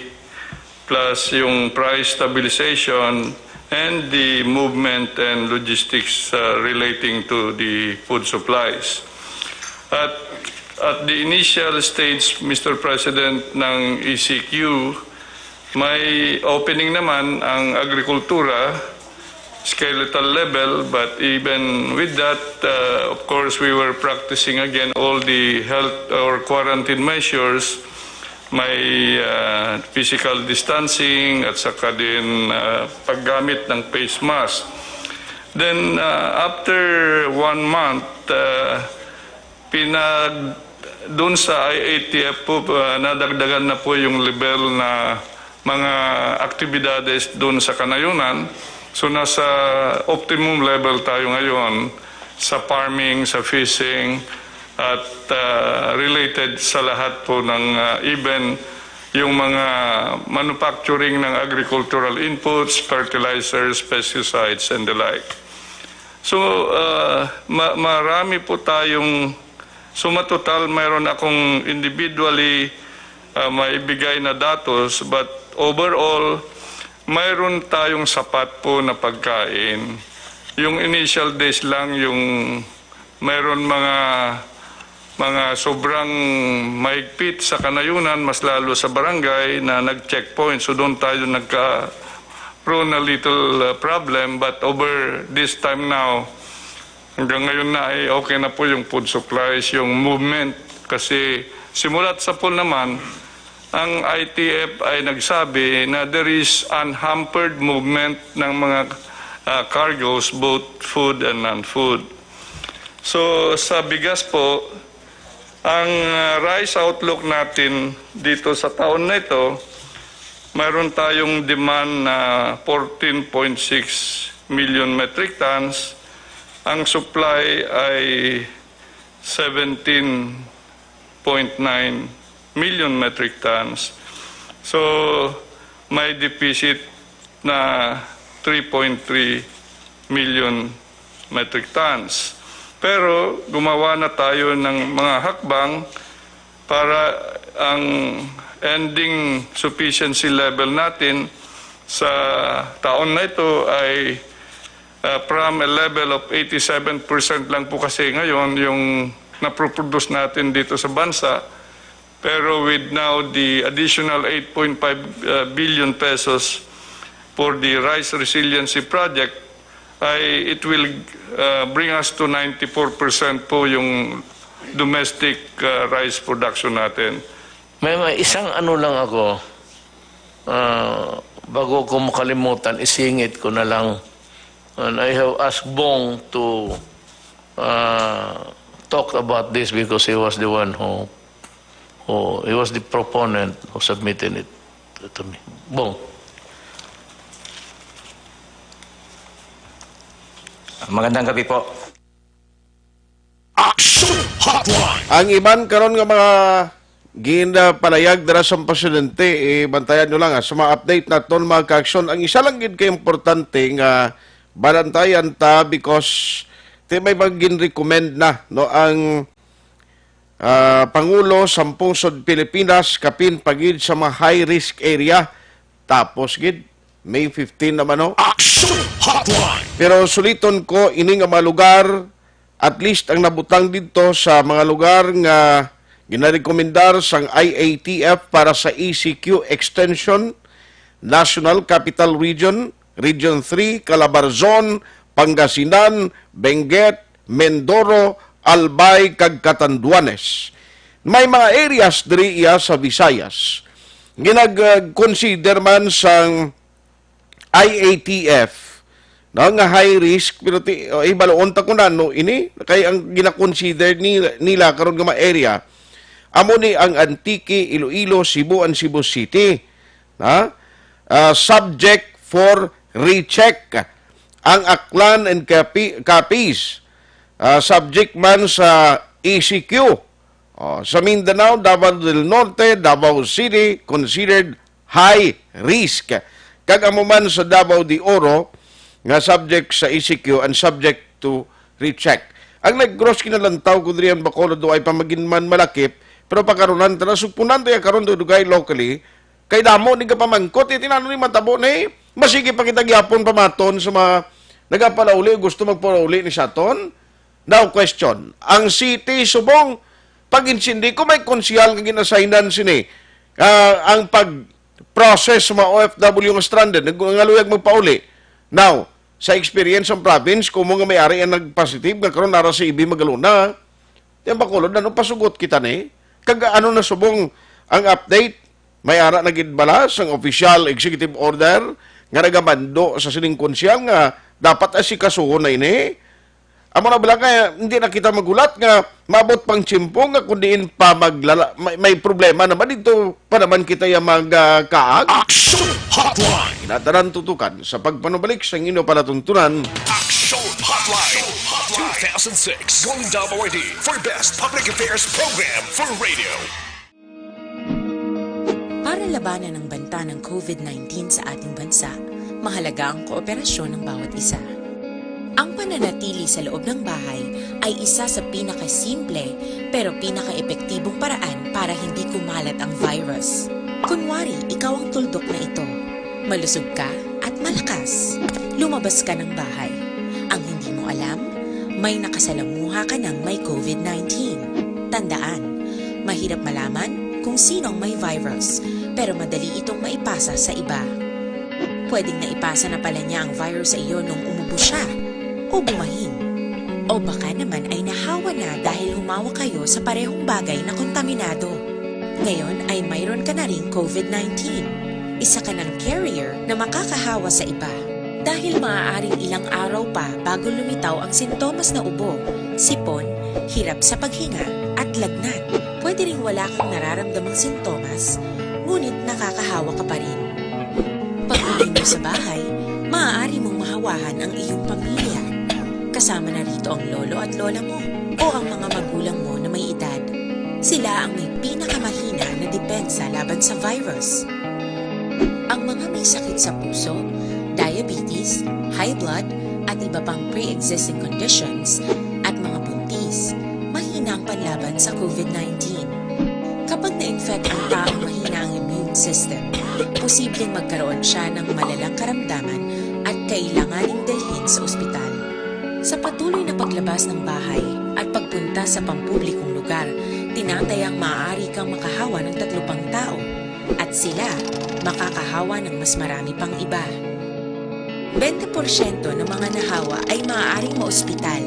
plus yung price stabilization and the movement and logistics uh, relating to the food supplies. At at the initial stage, Mister President, ng E C Q, may opening naman ang agrikultura, skeletal level, but even with that, uh, of course, we were practicing again all the health or quarantine measures. May uh, physical distancing at saka din uh, paggamit ng face mask. Then uh, after one month, uh, pinag doon sa I A T F po, uh, nadagdagan na po yung level na mga aktibidades doon sa kanayunan. So nasa optimum level tayo ngayon sa farming, sa fishing, at uh, related sa lahat po ng uh, even yung mga manufacturing ng agricultural inputs, fertilizers, pesticides, and the like. So, uh, ma- marami po tayong, so matotal mayroon akong individually uh, maibigay na datos, but overall, mayroon tayong sapat po na pagkain. Yung initial days lang, yung mayroon mga mga sobrang mahigpit sa kanayunan, mas lalo sa barangay na nag-checkpoint. So doon tayo nagka-, prone a little uh, problem. But over this time now, hanggang ngayon na ay okay na po yung food supplies, yung movement. Kasi simulat sa pool naman, ang I T F ay nagsabi na there is unhampered movement ng mga uh, cargoes, both food and non-food. So sa bigas po, ang uh, rice outlook natin dito sa taon na ito, mayroon tayong demand na fourteen point six million metric tons. Ang supply ay seventeen point nine million metric tons. So, may deficit na three point three million metric tons. Pero gumawa na tayo ng mga hakbang para ang ending sufficiency level natin sa taon na ito ay uh, from a level of eighty-seven percent lang po kasi ngayon yung napoproduce natin dito sa bansa. Pero with now the additional eight point five billion pesos for the Rice Resiliency Project, ay it will uh, bring us to ninety-four percent po yung domestic uh, rice production natin. May, may isang ano lang ako, ah, bago ko makalimutan, isingit ko na lang. And I have asked Bong to ah, talk about this because he was the one who, who he was the proponent who submitted it to me. Bong. Magandang gabi po. Action Hotline. Ang iban karon nga mga ginpalayag dira sa presidente, eh, bantayan nyo lang ha, sa mga update naton, mga ka-aksyon. Ang isa lang gid ka importante nga bantayan ta because ti may mga ginrecommend na, no, ang ah, Pangulo sa pungsod Pilipinas kapin pa gid sa mga high risk area. Tapos gid, May fifteen naman, no? Action Hotline. Pero suliton ko ini nga mga lugar, at least ang nabutang didto sa mga lugar nga ginarekomendar sang I A T F para sa E C Q extension, National Capital Region, Region three, Calabarzon, Pangasinan, Benguet, Mindoro, Albay, kag Catanduanes. May mga areas diri iya sa Visayas. Ginag-consider man sang I A T F, no, nga high risk, pero ti, oh, hibaluon ta kung ano ini, kay ang gina-consider ni, nila karon nga mga area, amo ni ang Antique, Iloilo, Cebu, and Cebu City, na, ah, subject for recheck. Ang Aklan and Capi-, Capiz, ah, subject man sa E C Q, Oh, sa Mindanao, Davao del Norte, Davao City, considered high risk. Kag amo man sa Davao de Oro, nga subject sa E C Q and subject to recheck. Ang Negros, kinalantaw ko diri ang Bacolod, do ay pamaginman malakip, pero pagkaronan ta na, sugpunan ta ya karon, dugay locally, kay damo ni gapamangkot, eh, tinano ni matabo ni, masigi pa kita gyapon pamaton sa mga nagapalauli, gusto magpalauli ni sa aton. Now, question, ang city subong pag-insindi, kung may konsehal nga gin-assignan sini, ah, ang pag-process sa mga O F W nga stranded, nag-, nangaluyag magpauli. Now, sa experience sa province, kung mo nga may ari ang nag-positive, nga karon ara sa ibi magaluna, di ang Bacolod, ano pasugot kita ni? Kag ano na subong ang update? May ara na gid bala sang official executive order nga nagamando sa sining konsehal nga dapat asikasuhon na ini? Amo na bala nga hindi na kita maghulat nga maabot pang tiyempo nga kung diin pa maglala-, may, may problema naman dito pa naman kita ya magkaag. Action Hotline! Kinatanan tutukan sa pagpanubalik sa inyo palatuntunan. Action Hotline two thousand six Golden Dove Awardee for Best Public Affairs Program for Radio. Para labanan ang banta ng COVID nineteen sa ating bansa, mahalaga ang kooperasyon ng bawat isa. Ang pananatili sa loob ng bahay ay isa sa pinakasimple pero pinakaepektibong paraan para hindi kumalat ang virus. Kunwari, ikaw ang tuldok na ito. Malusog ka at malakas. Lumabas ka ng bahay. Ang hindi mo alam, may nakasalamuha ka ng may COVID nineteen. Tandaan, mahirap malaman kung sino ang may virus, pero madali itong maipasa sa iba. Pwedeng naipasa na pala niya ang virus sa iyo nung umubo siya o bumahin. O baka naman ay nahawa na dahil humawak kayo sa parehong bagay na kontaminado. Ngayon ay mayroon ka na ring COVID nineteen. Isa ka ng carrier na makakahawa sa iba. Dahil maaaring ilang araw pa bago lumitaw ang sintomas na ubo, sipon, hirap sa paghinga, at lagnat. Pwede ring wala kang nararamdamang sintomas, ngunit nakakahawa ka pa rin. Pag-uwi mo sa bahay, maaari mong mahawahan ang iyong pamilya. Kasama na rito ang lolo at lola mo o ang mga magulang mo na may edad. Sila ang may pinakamahina na depensa laban sa virus. Ang mga may sakit sa puso, diabetes, high blood, at iba pang pre-existing conditions, at mga buntis, mahina ang panlaban sa COVID nineteen. Kapag na-infect ang taong mahina ang immune system, posibleng magkaroon siya ng malalang karamdaman at kailanganing dalhin sa ospital. Sa patuloy na paglabas ng bahay at pagpunta sa pampublikong lugar, tinatayang maaari kang makahawa ng tatlo pang tao at sila makakahawa ng mas marami pang iba. Bente porsyento ng mga nahawa ay maaaring maospital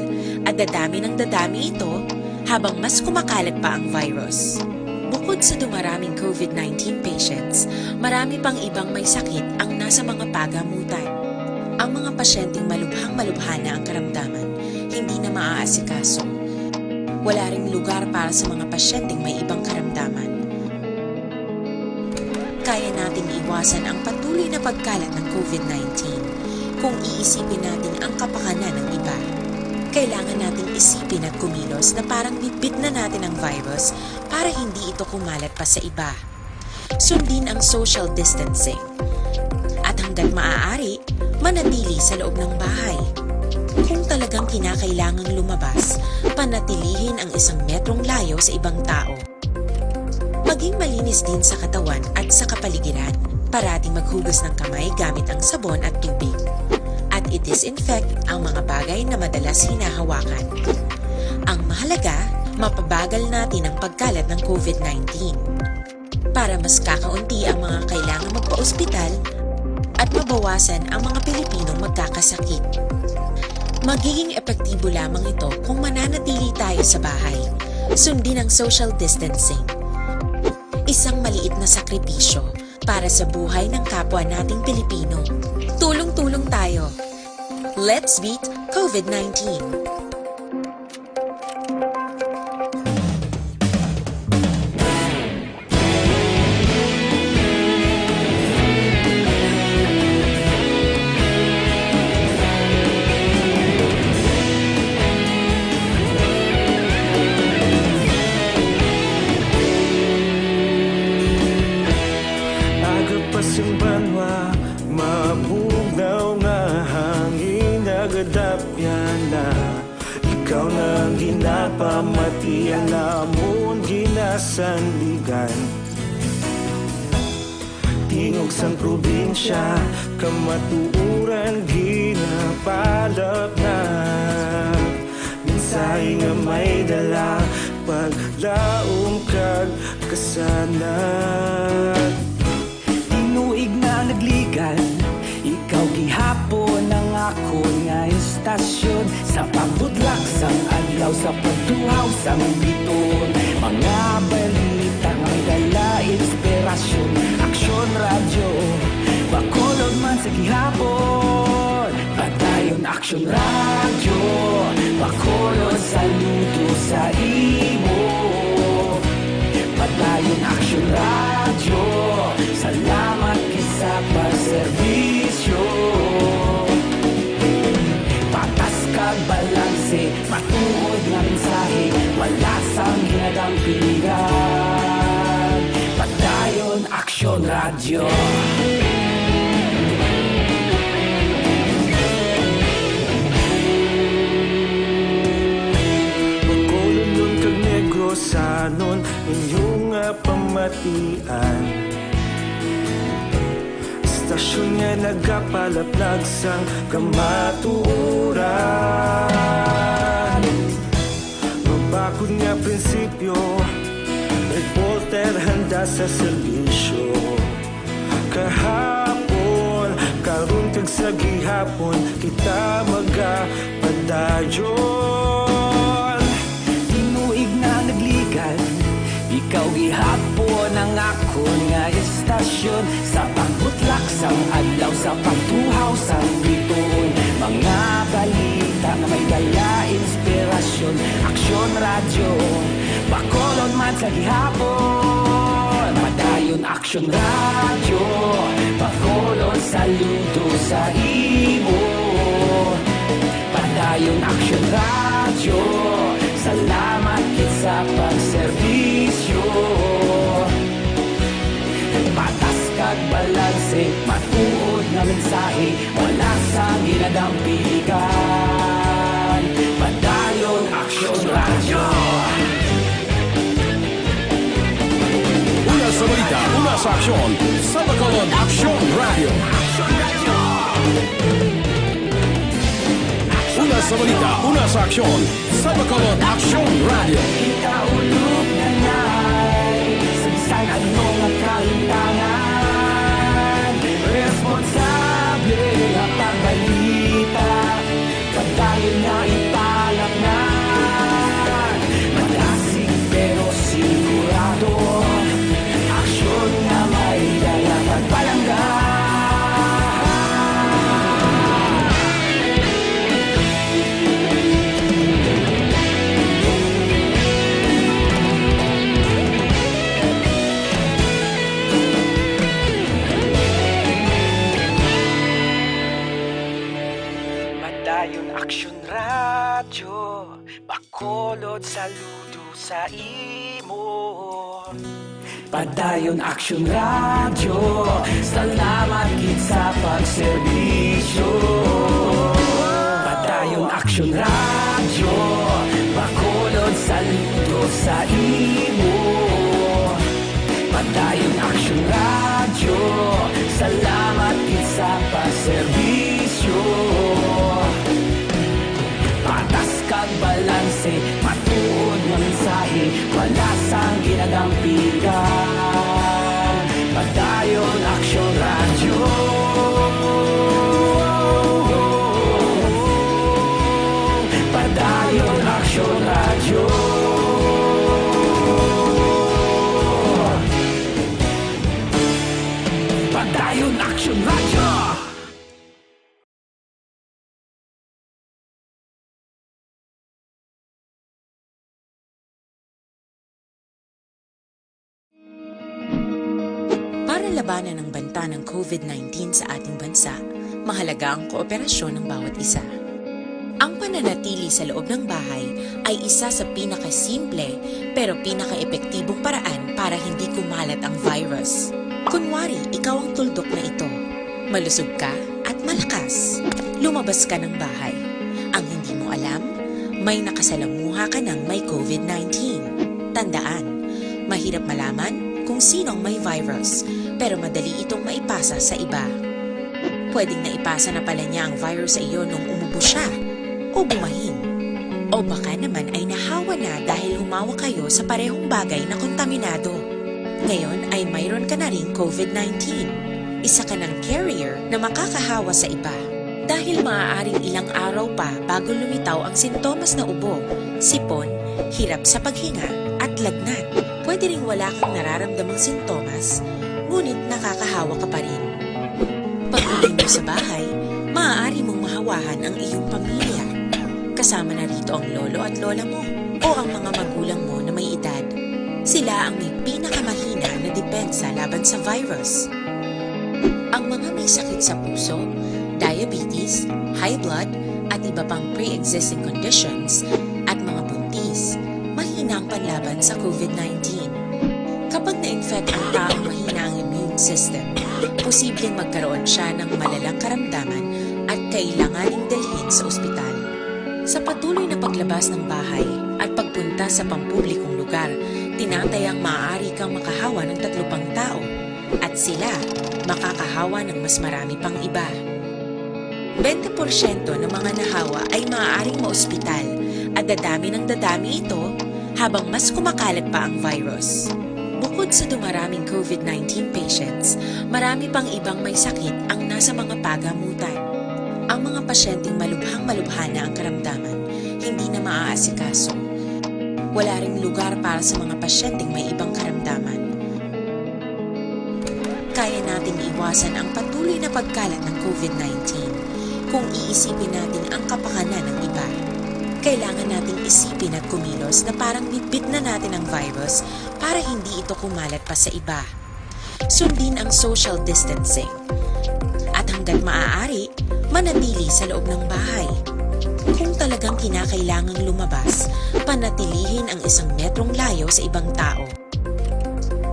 at dadami ng dadami ito habang mas kumakalat pa ang virus. Bukod sa dumaraming COVID nineteen patients, marami pang ibang may sakit ang nasa mga pagamutan. Ang mga pasyenteng malubhang-malubha na ang karamdaman, hindi na maaasikaso. Wala ring lugar para sa mga pasyenteng may ibang karamdaman. Kaya nating iwasan ang patuloy na pagkalat ng COVID nineteen kung iisipin natin ang kapakanan ng iba. Kailangan nating isipin at kumilos na parang bitbit na natin ang virus para hindi ito kumalat pa sa iba. Sundin ang social distancing. At hanggat maaari, manatili sa loob ng bahay. Kung talagang kinakailangang lumabas, panatilihin ang isang metrong layo sa ibang tao. Maging malinis din sa katawan at sa kapaligiran. Parating maghugas ng kamay gamit ang sabon at tubig. At i-disinfect ang mga bagay na madalas hinahawakan. Ang mahalaga, mapabagal natin ang pagkalat ng COVID nineteen. Para mas kakaunti ang mga kailangang magpaospital at mabawasan ang mga Pilipinong magkakasakit. Magiging epektibo lamang ito kung mananatili tayo sa bahay, sundin ang social distancing. Isang maliit na sakripisyo para sa buhay ng kapwa nating Pilipino. Tulong-tulong tayo. Let's beat COVID nineteen. Ang ginapamatian namon ginasandigan. Tingog sang probinsya, kamatuoran ginapalapnag. Mensahe nga may dala, paglaom kag kasanag. Tinuig na nagligan, ikaw gihapon ang akon nga istasyon. Sa pagbutlak sang adlaw, sa pagtuhaw sang biton, mga balita nga may dala inspirasyon. Aksyon Radyo, Bacolod man sa gihapon. Padayon Aksyon Radyo, Bacolod, saludo sa imo. Padayon Aksyon Radyo, salamat gid sa pagserbisyo. Patas kag balanse, matuod nga mensahe, wala sang ginadampigan. Padayon Aksyon Radyo. Bacolodnon kag Negrosanon, inyo nga pamatian. Istasyon nga nagapalaplag sang kamatuoran. Mabakod nga prinsipyo, reporter handa sa serbisyo. Kahapon, karon kag sa gihapon, kita magapadayon. Tinuig na nagligan, ikaw gihapon ang akon nga istasyon. Sa pagbutlak sang adlaw, sa pagtuhaw sang bituon, mga balita nga may dala inspirasyon. Aksyon Radyo, Bacolod man sa gihapon. Padayon Aksyon Radyo, Bacolod, saludo sa imo. Padayon Aksyon Radyo, salamat gid sa pagserbisyo. Patas kag balanse, matuod nga mensahe, wala sang ginadampigan. Padayon Aksyon Radyo. Una sa balita, una sa aksyon, sa Bacolod Aksyon Radyo. Una sa balita, una sa aksyon, sa Bacolod Aksyon Radyo. Ikaulog na nay, sa bisan ano nga kahimtangan, responsable nga pagbalita. Padayon nga ipalapngan, madasig pero sigurado. Aksyon nga may dala pagpalangga. Padayon Aksyon Radyo, Bacolod, saludo sa imo. Padayon Aksyon Radyo, salamat gid sa pagserbisyo. Padayon Aksyon Radyo, Bacolod, saludo sa imo. Padayon Aksyon Radyo, salamat gid sa pagserbisyo. Patas kag balanse, matuod nga mensahe, wala sang ginadampigan. Padayon Aksyon Radyo. Padayon Aksyon Radyo. Padayon Aksyon Radyo. Para labanan ang banta ng COVID nineteen sa ating bansa, mahalaga ang kooperasyon ng bawat isa. Ang pananatili sa loob ng bahay ay isa sa pinakasimple pero pinakaepektibong paraan para hindi kumalat ang virus. Kunwari, ikaw ang tuldok na ito. Malusog ka at malakas. Lumabas ka ng bahay. Ang hindi mo alam, May nakasalamuha ka ng may COVID nineteen. Tandaan, mahirap malaman kung sino ang may virus, pero madali itong maipasa sa iba. Pwedeng naipasa na pala niya ang virus sa iyo nung umubo siya o bumahin. O baka naman ay nahawa na dahil humawak kayo sa parehong bagay na kontaminado. Ngayon ay mayroon ka na ring COVID nineteen. Isa ka ng carrier na makakahawa sa iba. Dahil maaaring ilang araw pa bago lumitaw ang sintomas na ubo, sipon, hirap sa paghinga, at lagnat. Pwede ring wala kang nararamdamang sintomas, ngunit nakakahawa ka pa rin. Pag-uwi mo sa bahay, maaari mong mahawahan ang iyong pamilya. Kasama na rito ang lolo at lola mo o ang mga magulang mo na may edad. Sila ang may pinakamahina na depensa laban sa virus. Ang mga may sakit sa puso, diabetes, high blood, at iba pang pre-existing conditions, at mga buntis, mahina ang panlaban sa COVID nineteen. Kapag na-infect ang taong mahina ang immune system, posibleng magkaroon siya ng malalang karamdaman at kailanganing dalhin sa ospital. Sa patuloy na paglabas ng bahay at pagpunta sa pampublikong lugar, tinatayang maaari kang makahawa ng tatlo pang tao at sila makakahawa ng mas marami pang iba. Bente porsyento ng mga nahawa ay maaaring maospital at dadami ng dadami ito habang mas kumakalat pa ang virus. Bukod sa dumaraming COVID nineteen patients, marami pang ibang may sakit ang nasa mga pagamutan. Ang mga pasyenteng malubhang-malubha na ang karamdaman, hindi na maaasikaso. Wala ring lugar para sa mga pasyenteng may ibang karamdaman. Kaya nating iwasan ang patuloy na pagkalat ng COVID nineteen kung iisipin natin ang kapakanan ng iba. Kailangan nating isipin at kumilos na parang bitbit na natin ang virus para hindi ito kumalat pa sa iba. Sundin ang social distancing. At hanggat maaari, manatili sa loob ng bahay. Kung talagang kinakailangang lumabas, panatilihin ang isang metrong layo sa ibang tao.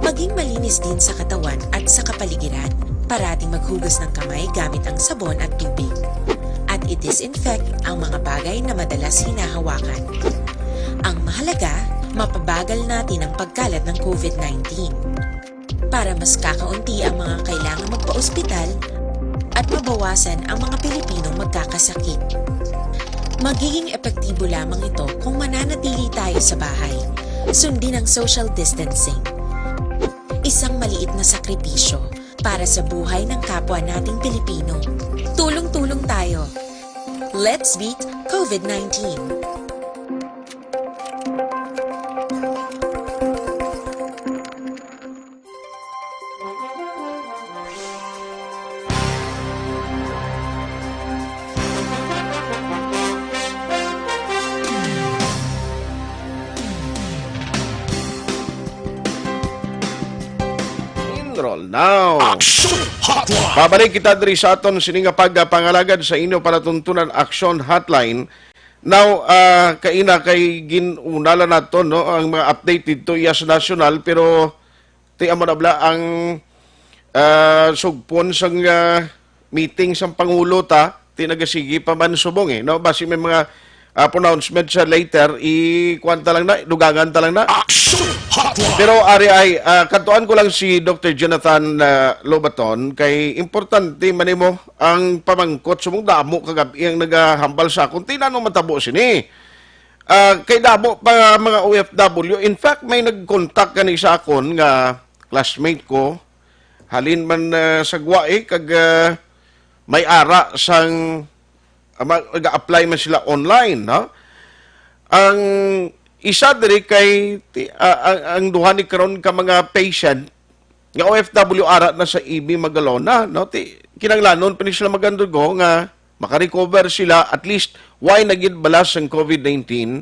Maging malinis din sa katawan at sa kapaligiran. Parating maghugas ng kamay gamit ang sabon at tubig. At i-disinfect ang mga bagay na madalas hinahawakan. Ang mahalaga, mapabagal natin ang pagkalat ng COVID nineteen. Para mas kakaunti ang mga kailangang magpa-ospital at mabawasan ang mga Pilipinong magkakasakit. Magiging epektibo lamang ito kung mananatili tayo sa bahay. Sundin ang social distancing. Isang maliit na sakripisyo para sa buhay ng kapwa nating Pilipino. Tulong-tulong tayo. Let's beat COVID nineteen. Enroll now. Action Hotline. Pabalik kita diri sa aton sini nga pagpangalagad sa inyo palatuntunan, Action Hotline. Now, ah, kaina kay gin-una lang nato, no, ang mga update didto iya sa nasyonal, pero ti amo na bala ang, ah, sugpon sang, ah, meeting sang Pangulo ta, ti nagasigi pa man subong, eh, no? Basi may mga, ah, pronouncement sa later, i-kuwan ta lang na, dugangan ta lang na. Action Hotline! Pero ari ay, ah, kadtuan ko lang si Doktor Jonathan, ah, Lobaton, kay importante man nimo ang pamangkot, subong damo kagab-i ang nagahambal sa akon, ti nano matabo sini. Ah, kay damo pa nga mga O F W. In fact, may nag-contact gani sa akon nga classmate ko, halin man, ah, sa Guae, kag, ah, may ara sang, ah, ma-, nag-apply man sila online, no? Ang isa diri kay ti-, ah, ang, ang duha ni karon ka mga patient nga O F W ara na sa E B Magalona, no? Ti, kinahanglanon pa ni sila mag-undergo nga maka-recover sila, at least, way na gid bala sang COVID nineteen,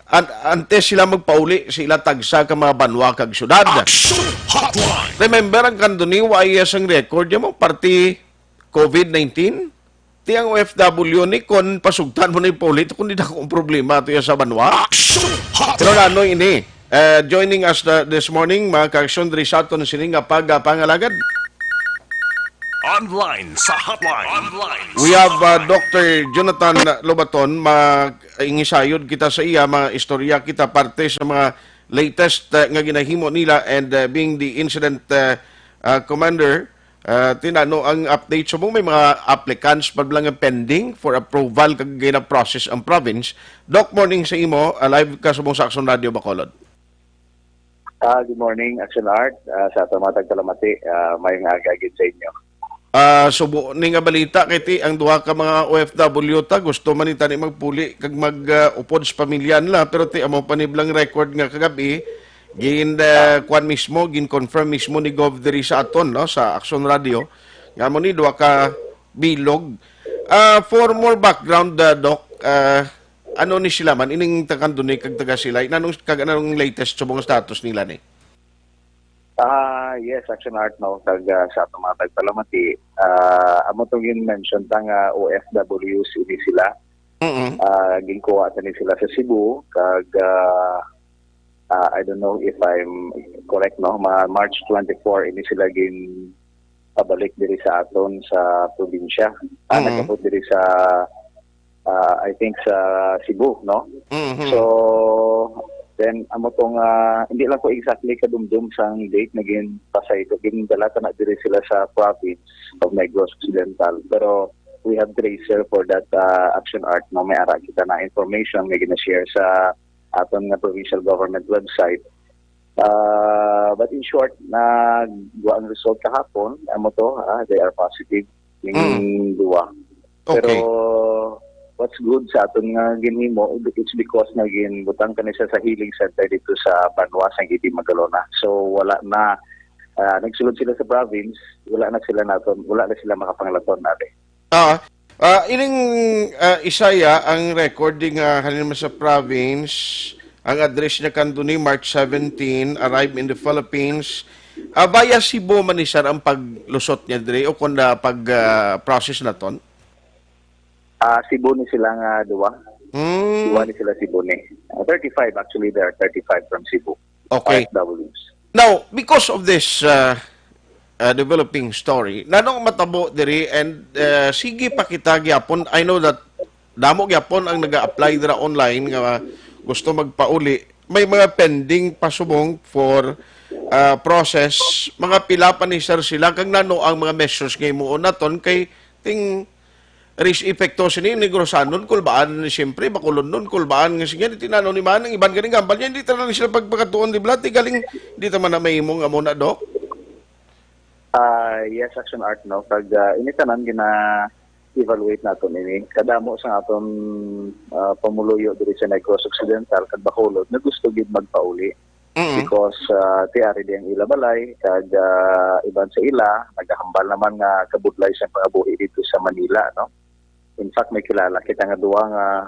an-, antes sila magpauli sa ila tagsa ka mga banwa kag syudad. Action Hotline! Remember, ang kanduni, way sang record niya mo, party COVID nineteen? Ti ang O F W ni, kon pasugtan mo na yung pauli, kung di na akong problema, ito yung sa banwa. Action Hotline! Pero nano ini, eh, joining us na this morning, mga ka-action, diri sa aton sini nga pag-, ah, pangalagad. Online sa hotline. Online We sa have uh, hotline. Doctor Jonathan Lobaton. Maingisayod kita sa iya, mga istorya kita parte sa mga latest uh, nga ginahimo nila, and uh, being the incident uh, uh, commander, uh, tinano ang update sa mga, may mga applicants pa lang nga pending for approval kag gina-process ang province. Doc, morning sa imo. Uh, live ka sa Bungsa Action Radio Bacolod. Ah, good morning, Action Art. Ah, sa ato mga tagpalamati, ah, may nga agagid sa inyo. Ah, subo ni nga balita kay ti ang duha ka mga O F W ta gusto man ni tani magpuli kag mag uh, upod sa pamilya nila, pero ti amo pa ni blang record nga kagabi gin uh, kwan mismo, gin confirm mismo ni Gov diri sa aton, no, sa Action Radio nga mo ni duha ka bilog. Uh, for more background, uh, Doc, uh, ano ni sila man ining taga Kandunig kag taga Silay? Nanong kag anong latest subong status nila ni? Ah, yes, Action Art, no, kag ah, sa atong mga tagpalamati, ah, amo tong gin-mention ta nga O F Ws ini sila. Mm-mm. Ah, ginkuha ta ni sila sa Cebu kag ah, ah, I don't know if I'm correct, no, mga March twenty-four ini sila gin pabalik diri sa aton sa probinsya. Ah, Mm. Nagabot diri sa ah, I think sa Cebu, no? Mhm. So, then amo tong ah, hindi lang ko exactly kadumdum sang date na ginpasaylo, gindala ta na diri sila sa province of Negros Occidental. Pero we have tracer for that ah, Action Art, no? May ara kita na information nga gina-share sa aton nga provincial government website. Ah, but in short, nagwa ang result kahapon, amo to, ah, they are positive ning Mm. duwa. Okay. Pero what's good sa aton nga ginhimo, it's because nga ginbutang kani siya sa healing center dito sa Banwa, sa Giti, Magalona. So wala na, ah, nagsulod sila sa province, wala na sila naton, wala na sila makapanglaton nari. Ah, ah, ining ah, Isaya ang recording nga halin man sa province, ang address niya kanduni March seventeen, arrive in the Philippines. Ah, via Cebu man ni sir ang paglusot niya diri o kon ah, pag ah, process naton? Ah, Cebu ni sila nga duwa. Hmm. Duwa ni sila Cebu ni. Ah, thirty-five actually, there are thirty-five from Cebu. Okay. O F Ws. Now, because of this uh, uh, developing story, nanong matabo diri and uh, sige pa kita gyapon. I know that damo gyapon ang naga-apply dira online nga gusto magpauli. May mga pending pasubong for uh, process. Mga pila pa ni sir sila kag nano ang mga measures nga himuon naton kay ting ris epekto sini, Negrosanon, Kulbaan, siyempre, Bacolodnon, Kulbaan, nga sige, di tinanaw ni man, ang iban ganing gambal niya, hindi talaga sila pagpakatuon, di ba? Ti galing, di ta man na mahimo nga muna, Doc? Ah, yes, Action Art, no? Kag ah, ini tanan gina-evaluate naton ini. Kadamo sa aton ah, pamuluyo diri sa Negros Occidental kag Bacolod na gusto gid magpauli. Mm. Because ah, ti ari di ang ila balay kag ah, iban sa ila nagahambal naman nga kabudlay sa pangabuhi dito sa Manila, no? In fact, may kilala kita nga duwa nga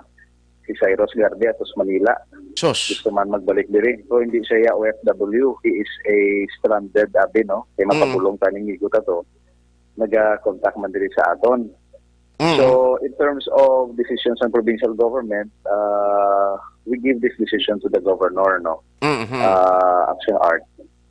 si Cyrus Garde atos Manila. Sus. Gusto man magbalik diri. So hindi siya ya O F W, he is a stranded abi, no? Kay Mm. Mapabulong taning igo ta to. Naga-contact man diri sa aton. Mm. So in terms of decisions ng provincial government, uh, we give this decision to the governor, no? Mm-hmm. Uh, Action Art.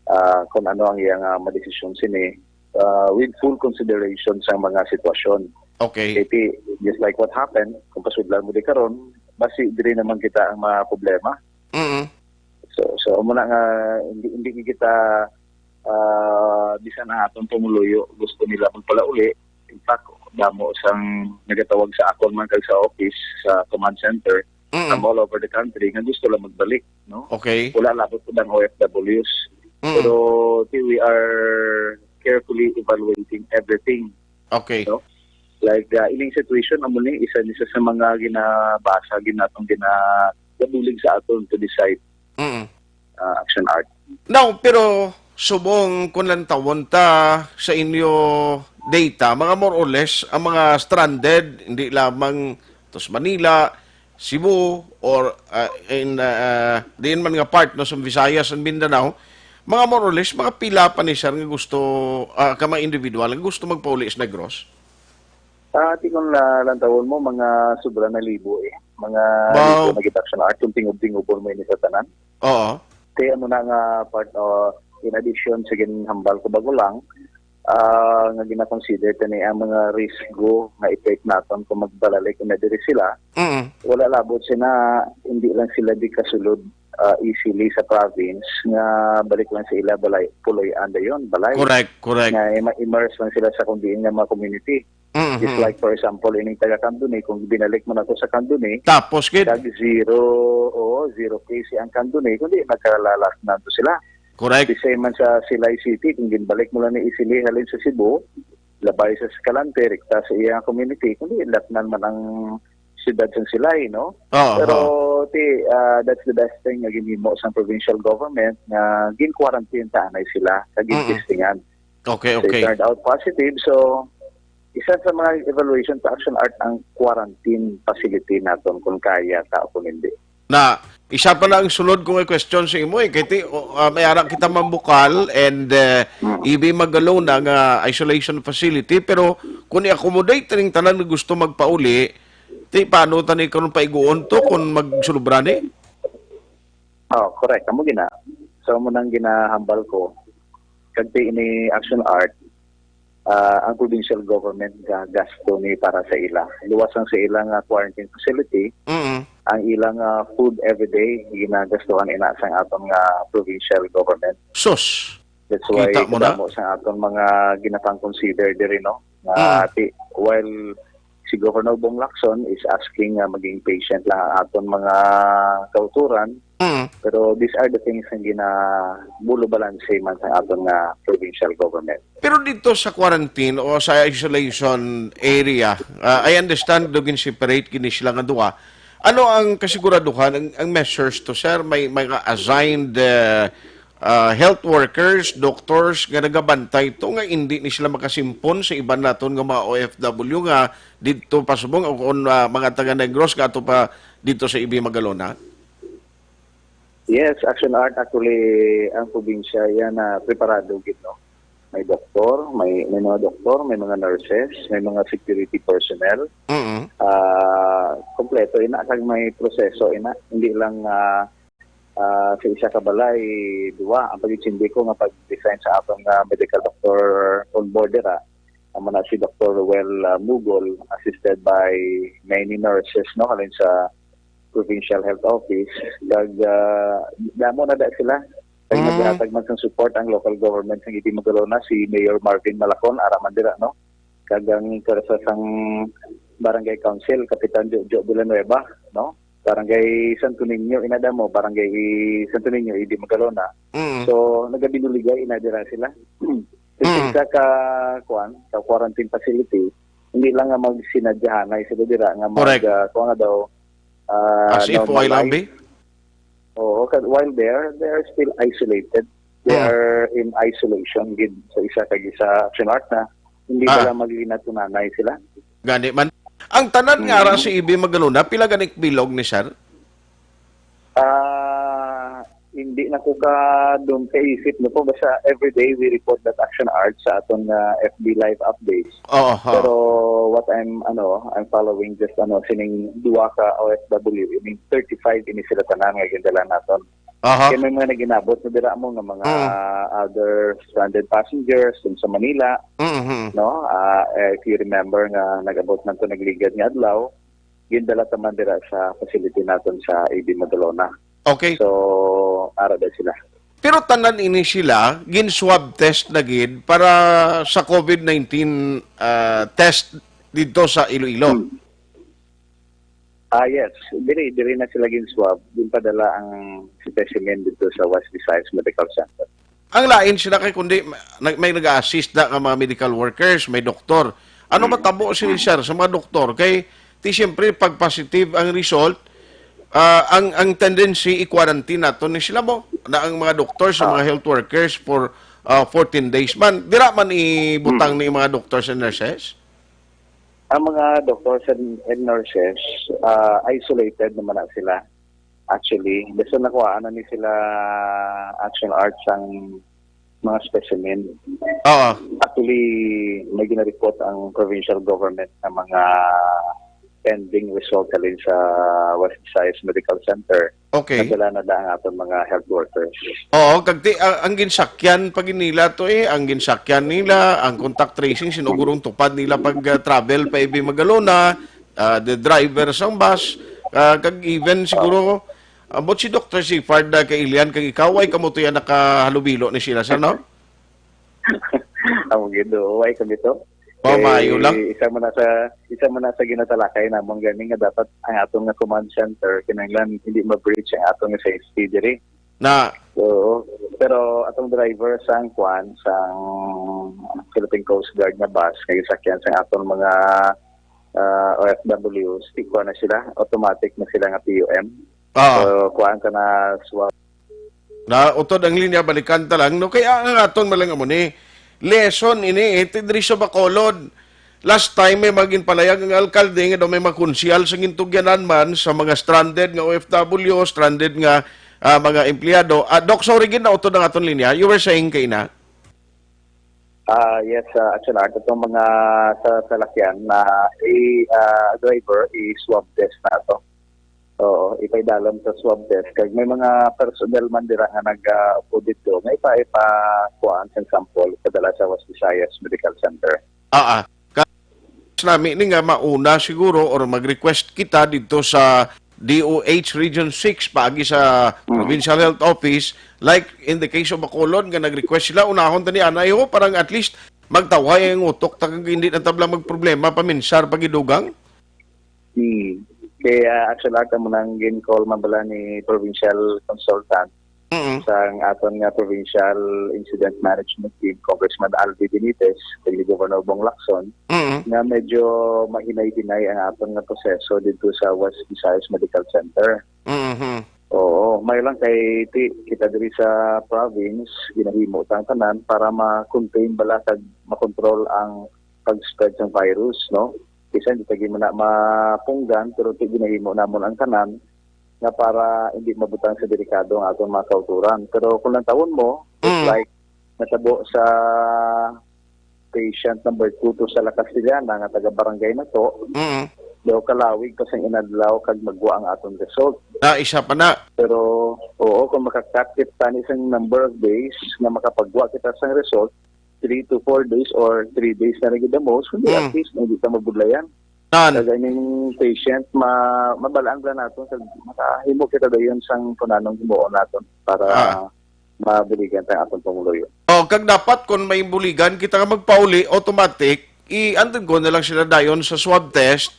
Uh, kung ano ang iyang uh, madesisyon sini uh, with full consideration sa mga sitwasyon. Okay. Kay ti, just like what happened, kung pasudlan mo di karon, basi diri naman kita ang mga problema. Mm-hmm. So, so amo na nga hindi, hindi kita uh, bisan ang atong pumuluyo gusto nila magpalauli. In fact, damo sang nagatawag sa akon man kag sa office sa command center Mm. From all over the country nga gusto lang magbalik, no? Okay. Wala labot pud ang O F Ws. Mm. Pero we are carefully evaluating everything. Okay. No? Like uh, ining situation amo ni isa ni sa mga ginabasa gid natong ginabulig sa aton to decide. Mm. Uh, action art. Now, pero subong kung lantawon ta sa inyo data, mga more or less ang mga stranded, hindi lamang to sa Manila, Cebu, or uh, in uh, diin man nga part no sa Visayas and Mindanao, mga more or less mga pila pa ni sir nga gusto uh, ka mga individual nga gusto magpauli sa Negros? Ah, uh, tikon na lang tawon mo mga sobra na libo eh. Mga wow. Libo na gitaksyon art kung tingob-tingobon mo ini sa tanan. Oo. Kaya mo na nga part uh, in addition sa ginhambal ko bago lang, ah, nga gina-consider tani ang mga risgo nga i-take naton kung magbalalik na diri sila. Mm. Wala labot sina, hindi lang sila di kasulod, ah, easily sa province nga balik lang sa ila balay, puloy-an dayon, balay. Correct, correct. Nga ima-, immerse lang sila sa kung diin nga mga community. Mm-hmm. Just like, for example, ining taga Candoni, kung binalik mo na to sa Candoni, tapos, kid? Kag zero, oo, zero case ang Candoni, kundi nagkalalas na to sila. Correct. The same man sa Silay City, kung ginbalik mo lang ni Isili halin sa Cebu, labay sa Escalante, rekta sa iyang community, kundi natnan man ang siyudad sa Silay, no? Oo, pero, oo. Ti, ah, that's the best thing nga ginhimo sang provincial government, nga gin-quarantine ta anay sila, kag Mm-mm. gin-testingan. Okay, okay. So, it turned out positive. So, isa sa mga evaluation sa Action Art ang quarantine facility naton, kung kaya ta o kung hindi. Na, isa pa na ang sulod ko nga question sa imo, eh. Kay ti, o, ah, may ara kita mambukal and, eh, Mm. ibi magalo na nga isolation facility, pero kung i-accommodate ning tanan nga gusto magpauli, ti, paano tani karon paiguon to kung magsulubra ni? Oh, correct. Amo gina. So, amo nang ginahambal ko. Kag ti ini Action Art, ah, ang provincial government ga-, gasto ni para sa ila. Luwas ang sa ilang, ah, quarantine facility, Mm. ang ilang, ah, food everyday, ginagastuhan ina sang aton nga provincial government. Sus! That's why Kita mo na? kadamo sang aton mga ginapang-consider diri, no? Nga Mm. ti-, while si Governor Bong Lacson is asking nga maging patient lang ang aton mga kauturan, Mm. pero these are the things nga ginabulo balanse man sa aton nga provincial government. Pero dito sa quarantine o sa isolation area, ah, I understand do gin-separate gini sila nga duha. Ano ang kasiguraduhan, ang, ang measures to, sir? May mga assigned, eh, ah, health workers, doctors nga nagabantay to nga hindi ni sila makasimpon sa iban naton nga mga O F W nga didto pa subong o kon, ah, mga taga Negros nga ato pa didto sa ibi magalona? Yes, Action Art, actually, ang probinsya yan na preparado gid, no? May doktor, may, may mga doktor, may mga nurses, may mga security personnel. Mm. Ah, kompleto ina, kag may proseso ina. Hindi lang, ah, ah, sa isa ka balay, duwa ang pag-intindi ko nga pag-design sa aton nga medical doctor on board dira. Amo na si Doctor Ruel, ah, Mugol, assisted by many nurses, no, halin sa Provincial Health Office. Kag, ah, damo na da sila. Kag Mm. naghatag man sang support ang local government sang Ibi Magalona, si Mayor Marvin Malacon, ara man dira, no? Kag ang karasasan sang Barangay Council, Kapitan Jojo Villanueva, no? Barangay Santo Niño, ina damo, Barangay Santo Niño, Ibi Magalona. Mm. So, nagabinuligay ina dira sila. Sa Mm. isa ka, kuan, sa quarantine facility, hindi lang nga magsinadyahanay sila dira nga mag, Correct. ah, kuan nga daw, ah, As if normal wala life. Bi? Oo, ka-, while there, they are still isolated. They Mm. are in isolation gid sa isa kag isa, Action Art, na hindi Ah. pala maglinatunanay sila. Gani man. Ang tanan nga ara Mm. sa Ibi Magalona, pila gani bilog ni sir? Ah, hindi na ko ka doon kaisip, no po. Basta every day we report that Action Art sa aton nga F B live updates. Oo, oo. Pero what I'm, ano, I'm following just, ano, sining duwa ka O F W, I mean, thirty-five ini sila tanan nga gindala naton. Aha. Kaya may mga naginabot na dira mo nga mga Mm. other stranded passengers dun sa Manila, Mm-hmm. no? Ah, eh, if you remember nga nag-abot man to nagligad nga adlaw, gindala ta man dira sa facility naton sa A B Magalona. Okay. So, ara da sila. Pero tanan ini sila, gin-swab test na gid para sa COVID nineteen, ah, test dito sa Iloilo? Hmm. Ah, yes. Diri, diri na sila gin-swab. Ginpadala ang specimen dito sa West Visayas Medical Center. Ang lain sila kay kundi ma-, nag-, may nag-assist na nga mga medical workers, may doktor. Ano Mm. matabo sini, Mm. sir, sa mga doktor? Kay, ti, siyempre, pag positive ang result, ah, ang, ang tendency, i-quarantine nato ni sila mo, na ang mga doktor sa Ah. mga health workers for, ah, fourteen days man. Dira man ibutang Mm. ni mga doctors and nurses? Ang mga doctors and, and nurses, ah, isolated naman na sila. Actually, basta nakuhaan na ni sila Action Art sang mga specimen. Oo. Actually, may ginareport ang provincial government na mga pending result halin sa West Visayas Medical Center. Okay. Nadala na lang ang aton mga health workers. Oo, kag ti, ang, ang ginsakyan pa gid nila to eh, ang ginsakyan nila, ang contact tracing, sinugurong tupad nila pag ah, travel pa ibi Magalona, ah, the driver sang bus, ah, kag even siguro, ambot si Doctor Sifard uh, kay Ilian, kag ikaw ay kamo to yan nakahalubilo ni sila, sir, no? Ang Ginoo, ay kami to. Oh, maayo lang. Isa man na sa isa man na sa ginatalakay namon gani nga dapat ang aton nga command center kinahanglan hindi ma-breach ang aton nga safety diri. Na. Oo. Pero atong driver sang kwan sang Philippine Coast Guard nga bus nga gisakyan sang aton mga ah, O F Ws, di kwan na sila, automatic na sila nga P U M. Ah. So, kuan ka na swab. Na utod ang linya, balikan ta lang, no? Kaya ang aton man lang amo ni lesson ini eh, ti diri sa Bacolod. Last time may magin palayag ang alkalde nga daw may mga konsyal sa gintugyanan man sa mga stranded nga O F W, stranded nga ah, mga empleyado. Ah, Doc, sorry gid na utod ang aton linya. You were saying kay na? Ah, yes, ah, Action Art, itong mga sa salakyan na i ah, driver, i-swab test na to. Oo, ipaidalom sa swab test. Kag may mga personnel man dira nga nag-upod dito, may pa ipakuhaan sa sample padala sa West Visayas Medical Center. Ah, ah. Ka- nami ni nga mauna siguro or mag-request kita dito sa D O H Region six paagi sa Provincial Health Office, like in the case of Bacolod nga nag-request sila, unahon tani anay ho, parang at least magtawhay ang utok ta kag hindi na tabla magproblema paminsar pagidugang. Hmm. Kay ah, actually, ata mo nang gin-call man bala ni provincial consultant Mm-mm. sang aton nga provincial incident management team, Congressman Albi Benitez, kag ni Governor Bong Lacson, Mm-mm. nga medyo mahinay-hinay ang aton nga proseso dito sa West Visayas Medical Center. Mm-hmm. Oo, may lang kay ti, kita diri sa province, ginahimo ta ang tanan para ma-contain bala kag makontrol ang pag-spread sang virus, no? Bisan di ta gid man na mapunggan, pero ti ginahimo namon ang tanan nga para hindi mabutang sa delikado ang aton mga kauturan. Pero kung lantawon mo, just Mm. like natabo sa patient number two to sa La Castellana nga taga barangay na to, Mm. daw kalawig pa sang inadlaw kag magwa ang aton result. Ah, isa pa na. Pero, oo, kung makakapit tani sang number of days nga makapagwa kita sang result, three to four days or three days na lagi the most, hindi, Mm. at least, hindi ka mabudlayan. Nan. Kag ining patient, ma mabalaan lang naton kag makahimo kita dayon sang kunanong himuon naton para Ah. mabuligan ta ang atong panguluyo. Oh, kag dapat kung may buligan kita nga magpauli, automatic, i-undergo na lang sila dayon sa swab test.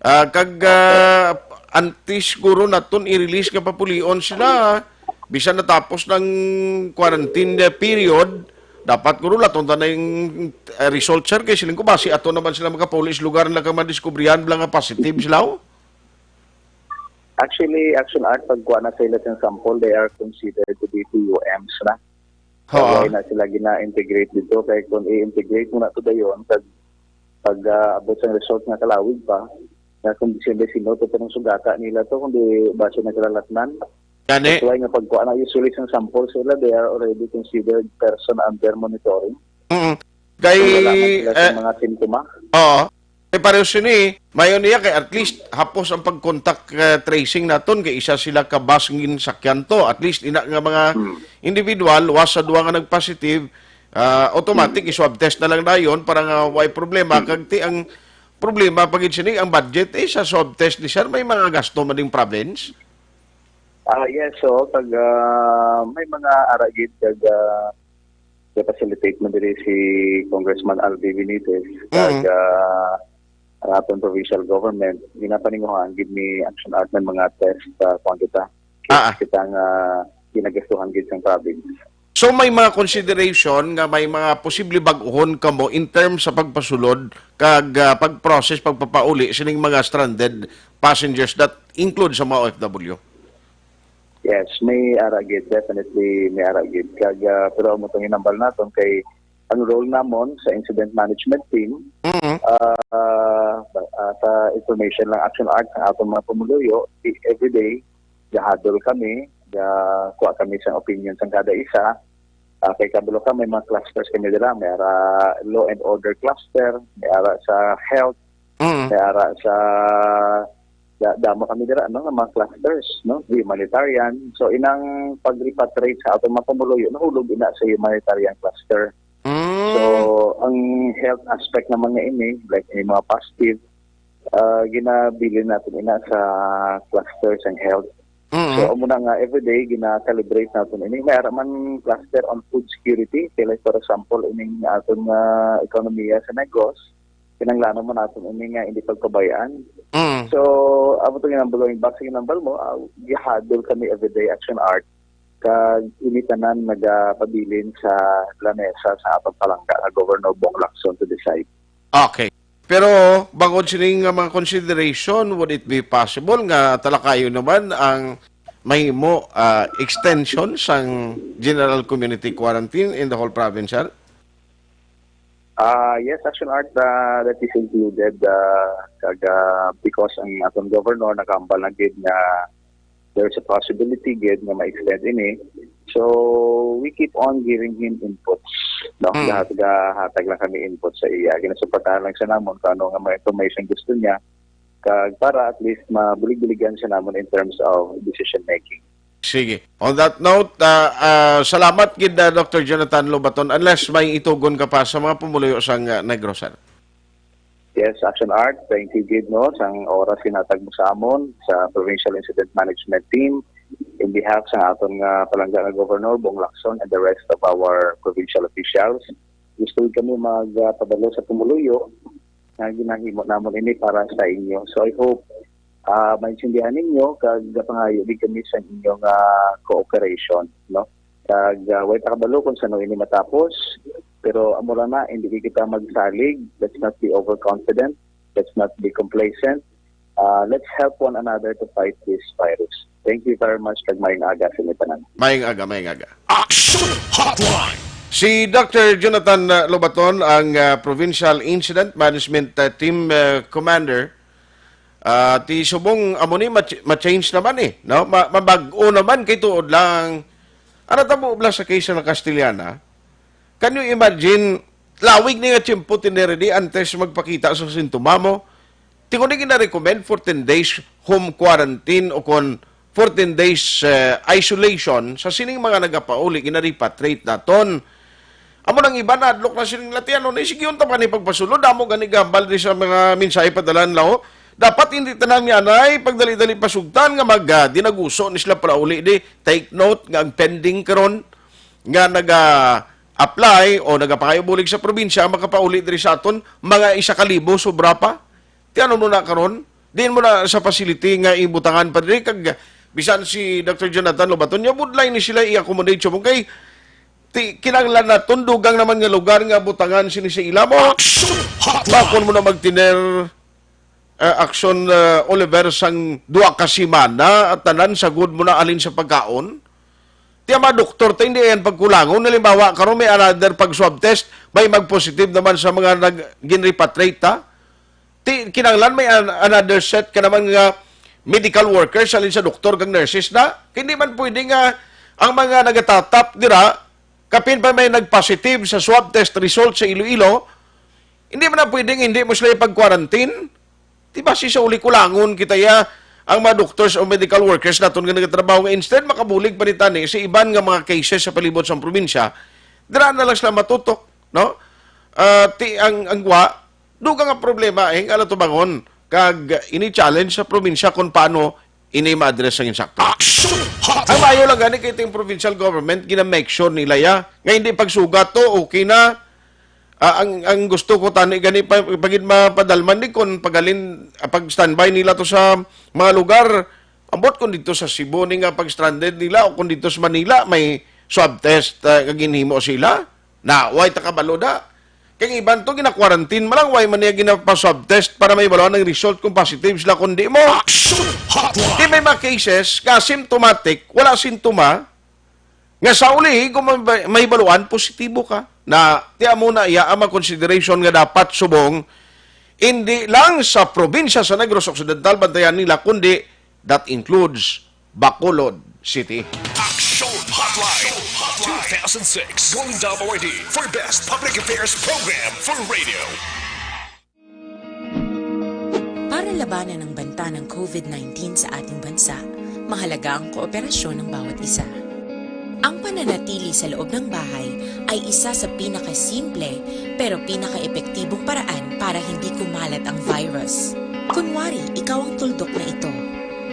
Ah, kag ah, antes siguro naton i-release nga papulion sila, bisan natapos ng quarantine period, dapat guro laton ta na yung eh, result, sir, kay siling ko basi ato naman sila makapauli sa lugar nila kag madiskubrihan bala nga positive sila, oh. Actually, Action Art, pagkuha na sila sa sample, they are considered to be P U Ms na. Oo. Kaya na sila gina-integrate dito. Kaya kung i-integrate mo na to dayon, pag, pag ah, abot sa result nga kalawig pa, na kung di sila sino to, parang sugata nila to, kung di ba sila naglalatnan. Gani? That's why nga pagkuha na usually sa sample sila, they are already considered person under monitoring. Mm. Kay, Kung wala man sila sa eh, mga simptoma. Oo. Kay pareho sini, mayo niya kay at least hapos ang pag-contact eh, tracing naton kay isa sila ka bus nga ginsakyan to. At least ina nga mga Hmm. individual, was sa duha nga nag-positive, ah, automatic Hmm. i-swab test na lang dayon para nga way problema. Hmm. Kag ti ang problema pa gid sini ang budget eh sa swab test ni sir may mga gasto man ding province. Ah, yes, so pag ah, may mga ara gid kag ah, ga-facilitate mo diri si Congressman Albi Benitez, Mm. kag ah, ang aton provincial government, ginapaninguhaan gid ni Action Art ng mga test ah, kuwan kita. Ah, ah. Kita nga ginagastuhan gid sang province. So may mga consideration nga may mga posible bag-ohon kamo in terms sa pagpasulod kag ah, pag-process, pagpapauli sining mga stranded passengers that include sa mga O F W? Yes, may ara gid, definitely may ara gid. Kag ah, pero amo tong hinambal naton kay ang role namon sa incident management team, Mm. ah, ah, sa information lang, Action Art, ang aton mga pumuluyo, i- everyday gahadol kami, ga kuha kami sa opinion sa kada isa. Ah, kay kabalo ka, may mga clusters kami dira, may ara law and order cluster, may ara sa health, Mm. may ara sa da-, damo kami dira, no, nga mga clusters, no, humanitarian. So, inang pag-repatriate sa aton mga pumuluyo, nahulog ina sa humanitarian cluster. Mm. So, ang health aspect naman nga ini, like, ini mga positive, ah, ginabilin natin ina sa clusters and health. Mm. So, amo na nga, everyday, gina-calibrate natin ini. May ara man cluster on food security. Kaya, like, for example, ining aton nga ekonomiya sa Negros, kinahanglanon man natin ini nga hindi pagpabayaan. Mm. So, amo to ginambal, going back sa ginambal mo, ah, gihadol kami everyday, Action Art, kag ini tanan nagapabilin sa lamesa sa atong palangga nga Governor Bong Lacson to decide. Okay. Pero bangod sining nga mga consideration, would it be possible nga talakayon naman ang mahimo, ah, extension sang general community quarantine in the whole province, sir? Ah, yes, Action Art, ah, that is included, ah, kag, ah, because ang aton governor nakahambal na gid nga there's a possibility gid nga ma-extend ini. So, we keep on giving him inputs, no? Mm. Gahat-, gahatag lang kami input sa iya. Ginasuportahan lang siya namon kung ano nga mga information gusto niya. Kag para at least mabulig-buligan siya namon in terms of decision making. Sige. On that note, ah, ah, salamat gid, ah, Doctor Jonathan Lobaton. Unless may itugon ka pa sa mga pumuluyo sang, ah, Negros, sir. Yes, Action Art, thank you gid, no, sang oras ginhatag mo sa amon sa Provincial Incident Management Team in behalf sa aton nga palangga nga Governor Bong Lacson and the rest of our provincial officials. Gusto gid kami magpabalo sa pumuluyo nga ginahimo namon ini para sa inyo. So, I hope, ah, maintindihan ninyo kag gapangayo gid kami sa inyo nga cooperation, no? Kag, ah, way ta kabalo kung sano ini matapos, pero amo ra na, hindi gid kita magsalig. Let's not be overconfident. Let's not be complacent. Ah, let's help one another to fight this virus. Thank you very much, kag maayong aga sa inyo tanan. Maayong aga, maayong aga. Action Hotline. Si Doctor Jonathan, uh, Lobaton, ang, uh, Provincial Incident Management, uh, Team, uh, Commander. Uh, ti subong amo ni ma-, ma-change naman eh, no? Ma-, mabag-o naman kay tuod lang. Ano tabo bala sa case sa Castellana? Can you imagine, lawig ni nga tiyempo tiniri di antes magpakita sa sintoma mo? Ti kundi gina-recommend fourteen days home quarantine o kon fourteen days, eh, isolation sa sining mga nagapauli, gina-repatriate naton. Amo nang iban, adlok na sining latian, no? Naisigion ta pa ni pagpasulod, amo gani gambal di sa mga mensahe padalan lao. Dapat hindi tanan ni anay pagdali-dali pasugtan nga mag, ah, dinaguso ni sila palauli di. Take note nga ang pending karon nga naga-apply o nagapangayo bulig sa probinsya makapauli diri sa aton, mga isa ka libo sobra pa. Ti ano mo na karon? Diin mo na sa facility nga ibutangan pa diri kag bisan si Doctor Jonathan Lobaton, niya budlay ni sila i-accommodate sa mo kay ti, kinahanglan naton dugang naman nga lugar nga butangan sini sa ila mo. Action Hotline. Bakon mo na magtiner, eh, Action, eh, Oliver, sang duha ka semana at tanan sagod mo na alin sa pagkaon. Ti ang mga doktor, ta, hindi yan pagkulangon. Halimbawa, karon may another pag swab test, may mag-positive naman sa mga nag-, gin-repatriate, ha? Ti, kinahanglan may an-, another set ka naman nga medical workers, alin sa doktor kag nurses na. Hindi man pwede nga ang mga nagatatap dira, kapin pa may nag-positive sa swab test result sa Iloilo, hindi man na pwedeng hindi mo sila ipag-quarantine. Di ba si sa uli kulangon kita ya ang mga doctors o medical workers naton nga nagatrabaho nga instead makabulig pa ni tani sa iban nga mga cases sa palibot sa probinsya, dira na lang sila matutok, no? Ah, ti ang, ang gwa, dugang nga problema, eh, nga tubangon. Kag ini challenge sa probinsya kung paano ini ma-address ang insakto. Action Hotline. Ang maayo lang gani kay ting provincial government, gina-make sure nila ya nga hindi pagsugat to, okay na. Ah, ang, ang gusto ko tani gani pa, pagid mapadalman ni kung pagalin, ah, pag-standby nila to sa mga lugar. Ambot kung dito sa Cebu ni nga pag-stranded nila o kung dito sa Manila may swab test, ah, nga ginhimo sila. Na, way ta kabalo da. Kay ang iban to, gina-quarantine man lang, way man niya ginapa-swab test para may balawan ang result kung positive sila, kundi mo. Action Hotline. Di may mga cases, nga asymptomatic, wala sintoma, nga sa uli, kung may, may balawan, positibo ka. Na, ti amo na iya ang mga consideration nga dapat subong, hindi lang sa probinsya sa Negros Occidental, bantayan nila, kundi that includes Bacolod City. Action Hotline two thousand six Golden Dove Awardee for Best Public Affairs Program for Radio. Para labanan ang banta ng COVID nineteen sa ating bansa, mahalaga ang kooperasyon ng bawat isa. Ang pananatili sa loob ng bahay ay isa sa pinakasimple pero pinakaepektibong paraan para hindi kumalat ang virus. Kunwari, ikaw ang tuldok na ito.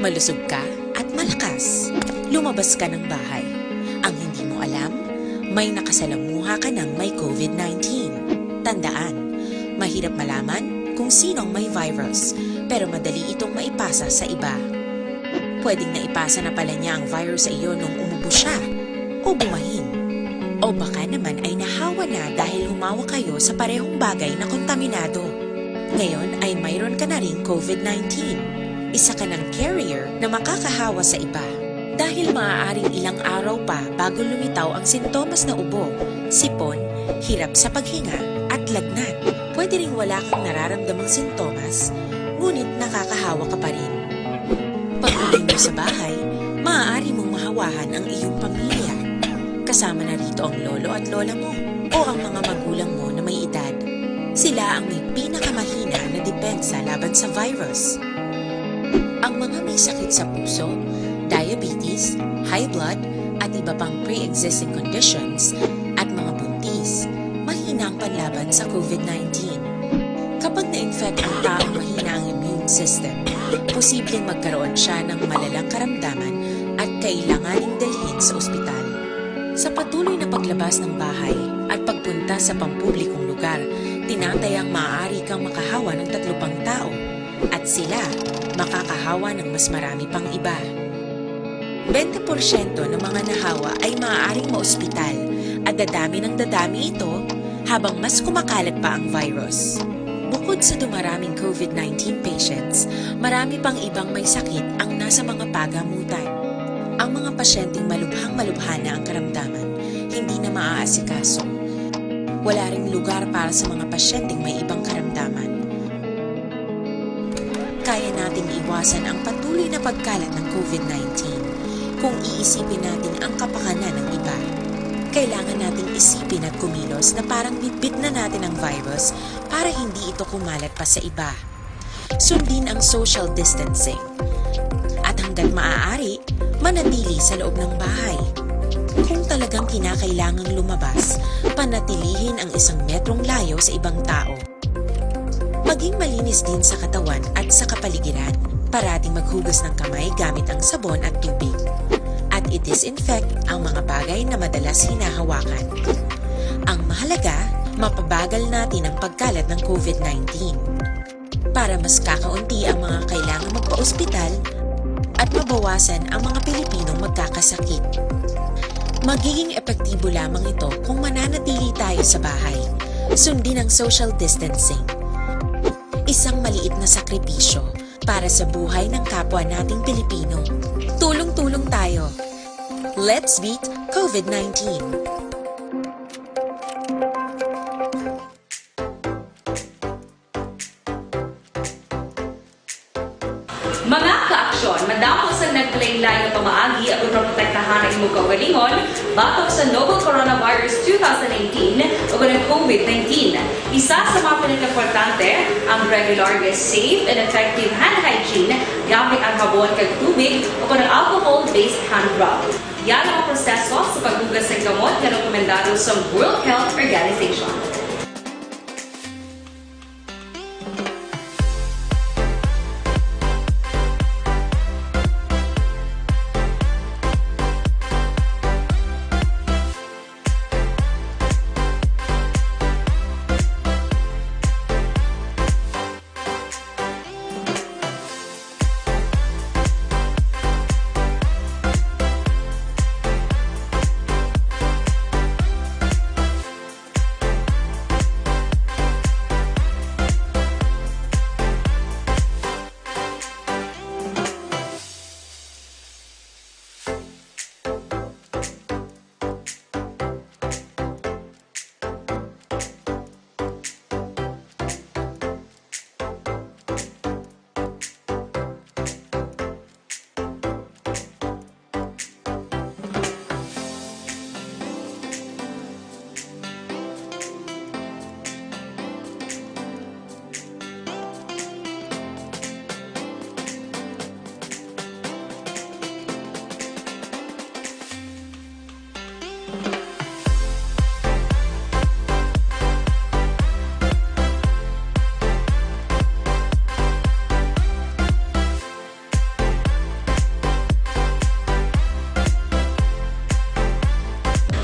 Malusog ka at malakas. Lumabas ka ng bahay. Ang hindi mo alam, may nakasalamuha ka ng may COVID nineteen. Tandaan, mahirap malaman kung sino ang may virus, pero madali itong maipasa sa iba. Pwedeng naipasa na pala niya ang virus sa iyo nung umubo siya o bumahin. O baka naman ay nahawa na dahil humawak kayo sa parehong bagay na kontaminado. Ngayon ay mayroon ka na ring COVID nineteen. Isa ka ng carrier na makakahawa sa iba. Dahil maaaring ilang araw pa bago lumitaw ang sintomas na ubo, sipon, hirap sa paghinga, at lagnat. Pwede ring wala kang nararamdamang sintomas, ngunit nakakahawa ka pa rin. Pag-uwi mo sa bahay, maaari mong mahawahan ang iyong pamilya. Kasama na rito ang lolo at lola mo o ang mga magulang mo na may edad. Sila ang may pinakamahina na depensa laban sa virus. Ang mga may sakit sa puso, diabetes, high blood, at iba pang pre-existing conditions, at mga buntis, mahina ang panlaban sa COVID nineteen. Kapag na-infect ang taong mahina ang immune system, posibleng magkaroon siya ng malalang karamdaman at kailanganing dalhin sa ospital. Sa patuloy na paglabas ng bahay at pagpunta sa pampublikong lugar, tinatayang maaari kang makahawa ng tatlo pang tao at sila makakahawa ng mas marami pang iba. Bente porsyento ng mga nahawa ay maaaring maospital at dadami ng dadami ito habang mas kumakalat pa ang virus. Bukod sa dumaraming COVID nineteen patients, marami pang ibang may sakit ang nasa mga pagamutan. Ang mga pasyenteng malubhang-malubha na ang karamdaman, hindi na maaasikaso. Wala ring lugar para sa mga pasyenteng may ibang karamdaman. Kaya nating iwasan ang patuloy na pagkalat ng COVID nineteen kung iisipin natin ang kapakanan ng iba. Kailangan nating isipin at kumilos na parang bitbit na natin ang virus para hindi ito kumalat pa sa iba. Sundin ang social distancing. At hanggat maaari, manatili sa loob ng bahay. Kung talagang kinakailangang lumabas, panatilihin ang isang metrong layo sa ibang tao. Maging malinis din sa katawan at sa kapaligiran. Parating maghugas ng kamay gamit ang sabon at tubig. At i-disinfect ang mga bagay na madalas hinahawakan. Ang mahalaga, mapabagal natin ang pagkalat ng COVID nineteen. Para mas kakaunti ang mga kailangang magpa-ospital at mabawasan ang mga Pilipinong magkakasakit. Magiging epektibo lamang ito kung mananatili tayo sa bahay. Sundin ang social distancing. Isang maliit na sakripisyo para sa buhay ng kapwa nating Pilipino. Tulong-tulong tayo. Let's beat COVID nineteen. Mga ka-aksyon, madamo sang nagkalain-lain nga pamaagi agud maprotektahan ang imong kaugalingon batok sa novel coronavirus two thousand nineteen ug ang COVID nineteen. Isa sa mga pinakaimportante ang regular nga safe and effective hand hygiene gamit ang habon kag tubig o kon ang alcohol-based hand rub. Yan ang proseso sa paghugas sang kamot nga rekomendado sa World Health Organization.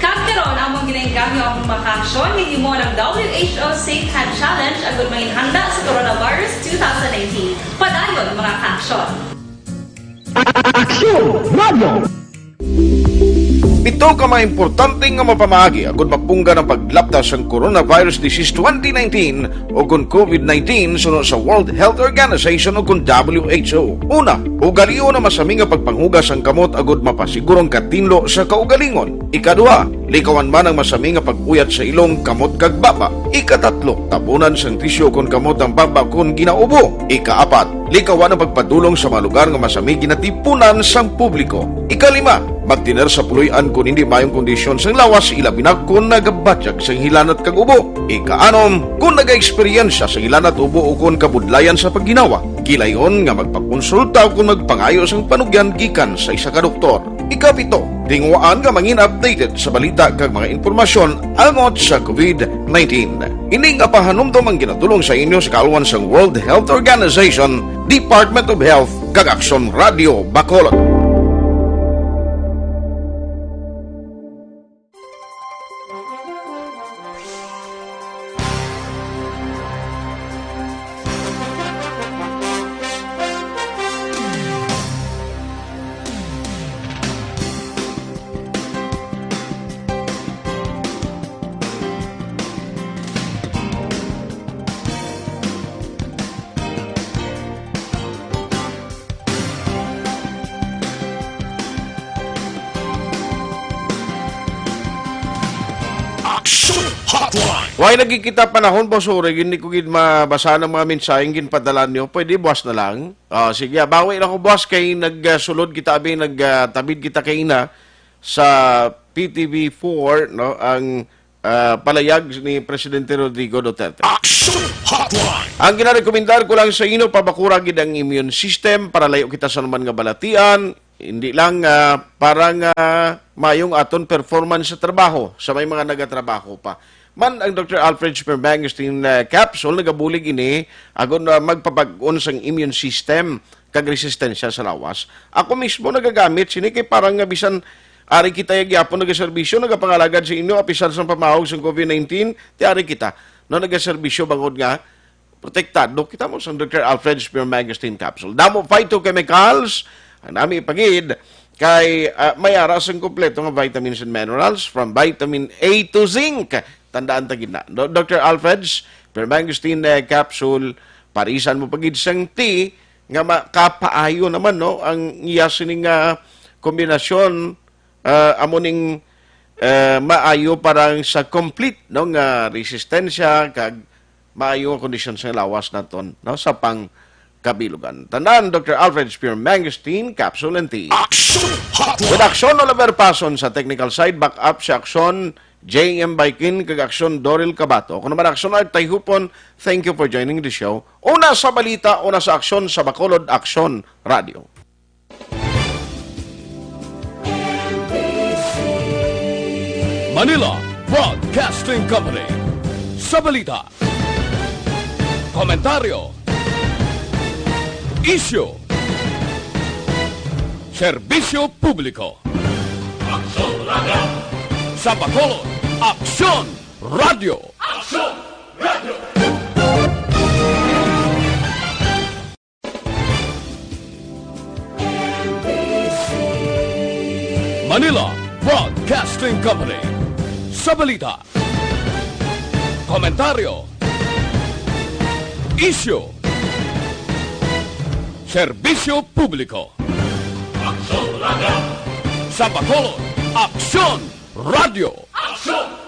Kag karon, among ginaengganyo ang mga kaaksyon nga gihimo ng W H O Safe Hand Challenge agud manginhanda sa Coronavirus two thousand nineteen. Padayon, mga kaaksyon. Aksyon Radio! Pito ka mga importante nga mapamaagi agud mapunggan ang paglapda sang coronavirus disease twenty nineteen o kon COVID nineteen suno sa World Health Organization o kon W H O. Una, ugalion ang masami nga pagpanghugas sang kamot agud mapasiguro ang katinlo sa kaugalingon. Ikaduha, likawan man ang masami nga pag-uyat sa ilong, kamot kag baba. Ikatatlo, tabunan sang tisyu kon kamot ang baba kon ginaubo. Ikaapat, likawan ang pagpadulong sa mga lugar nga masami ginatipunan sang publiko. Ikalima, magtener sa puloy-an kon hindi maayong kondisyon sang lawas, ilabi na kon nagabatyag sang hilanat kag ubo. Ikaanom, kon nagaeksperyensya sang hilanat, ubo, o kon kabudlayan sa pagginawa, kilayon nga magpakonsulta o kon magpangayo sang panugyan gikan sa isa ka doktor. Ikapito, tinguhaan nga mangin updated sa balita kag mga impormasyon angot sa COVID nineteen. Ini nga pahanumdom ang ginadul-ong sa inyo sa kaalwan sang World Health Organization, Department of Health, kag Aksyon Radio Bacolod. Action Hotline. Way lagi kita panahon, boss, uri, hindi ko gid mabasa ang mga mensaheng ginpadala niyo. Pwede buwas na lang? Ah, sige, ah, bawi lang ko buwas kay nagsulod kita, abi, nag, ah, tabid kita kay ina sa P T V four, no, ang, ah, palayag ni Presidente Rodrigo Duterte. Action Hotline. Ang ginarekomendar ko lang sa inyo, pabakura gid ang immune system para layo kita sa naman nga balatian. Hindi lang, ah, para nga maayong aton performance sa trabaho, sa may mga nagatrabaho pa. Man ang Doctor Alfred Spermangosteen, ah, capsule, nagabulig ini, agon, ah, magpabag-on sang immune system kag resistensya sa lawas. Ako mismo nagagamit sini kay parang nga bisan ari kita gyapon nagaserbisyo, nagapangalagad sa inyo, apisar sang pamahog sang COVID nineteen, ti ari kita, no, nagaserbisyo bangod nga protektado kita mo sang Doctor Alfred Spermangosteen capsule. Damo phytochemicals ang nami ipagid kay, ah, may ara sang kompleto nga vitamins and minerals, from vitamin A to zinc. Tandaan ta gid na. Do-, Doctor Alfred Spermangosteen, eh, capsule, parisan mo pagid sang tea nga makapaayo naman, no, ang iya sining, ah, kombinasyon, ah, amo ning, eh, maayo para sa complete, no, nga resistensya kag maayo nga kondisyon sa lawas naton, no, sa pangkabilugan. Tandaan, Doctor Alfred Spermangosteen, capsule and tea. Action Hotline. With Action Oliver Pason sa technical side, back up si Action J M Baikin kag Action Doril Cabato. Ako naman, Action Art Tayhupon, thank you for joining the show. Una sa balita, una sa aksyon, sa Bacolod Aksyon Radio. Manila Broadcasting Company. Sa balita, komentaryo, isyu, serbisyo publiko. Aksyon Radio. Sa Bacolod, Aksyon Radio. Aksyon Radio. Manila Broadcasting Company. Sa balita, komentaryo, isyu, serbisyo publiko. Aksyon Radio. Sa Bacolod, Aksyon Radio. Aksyon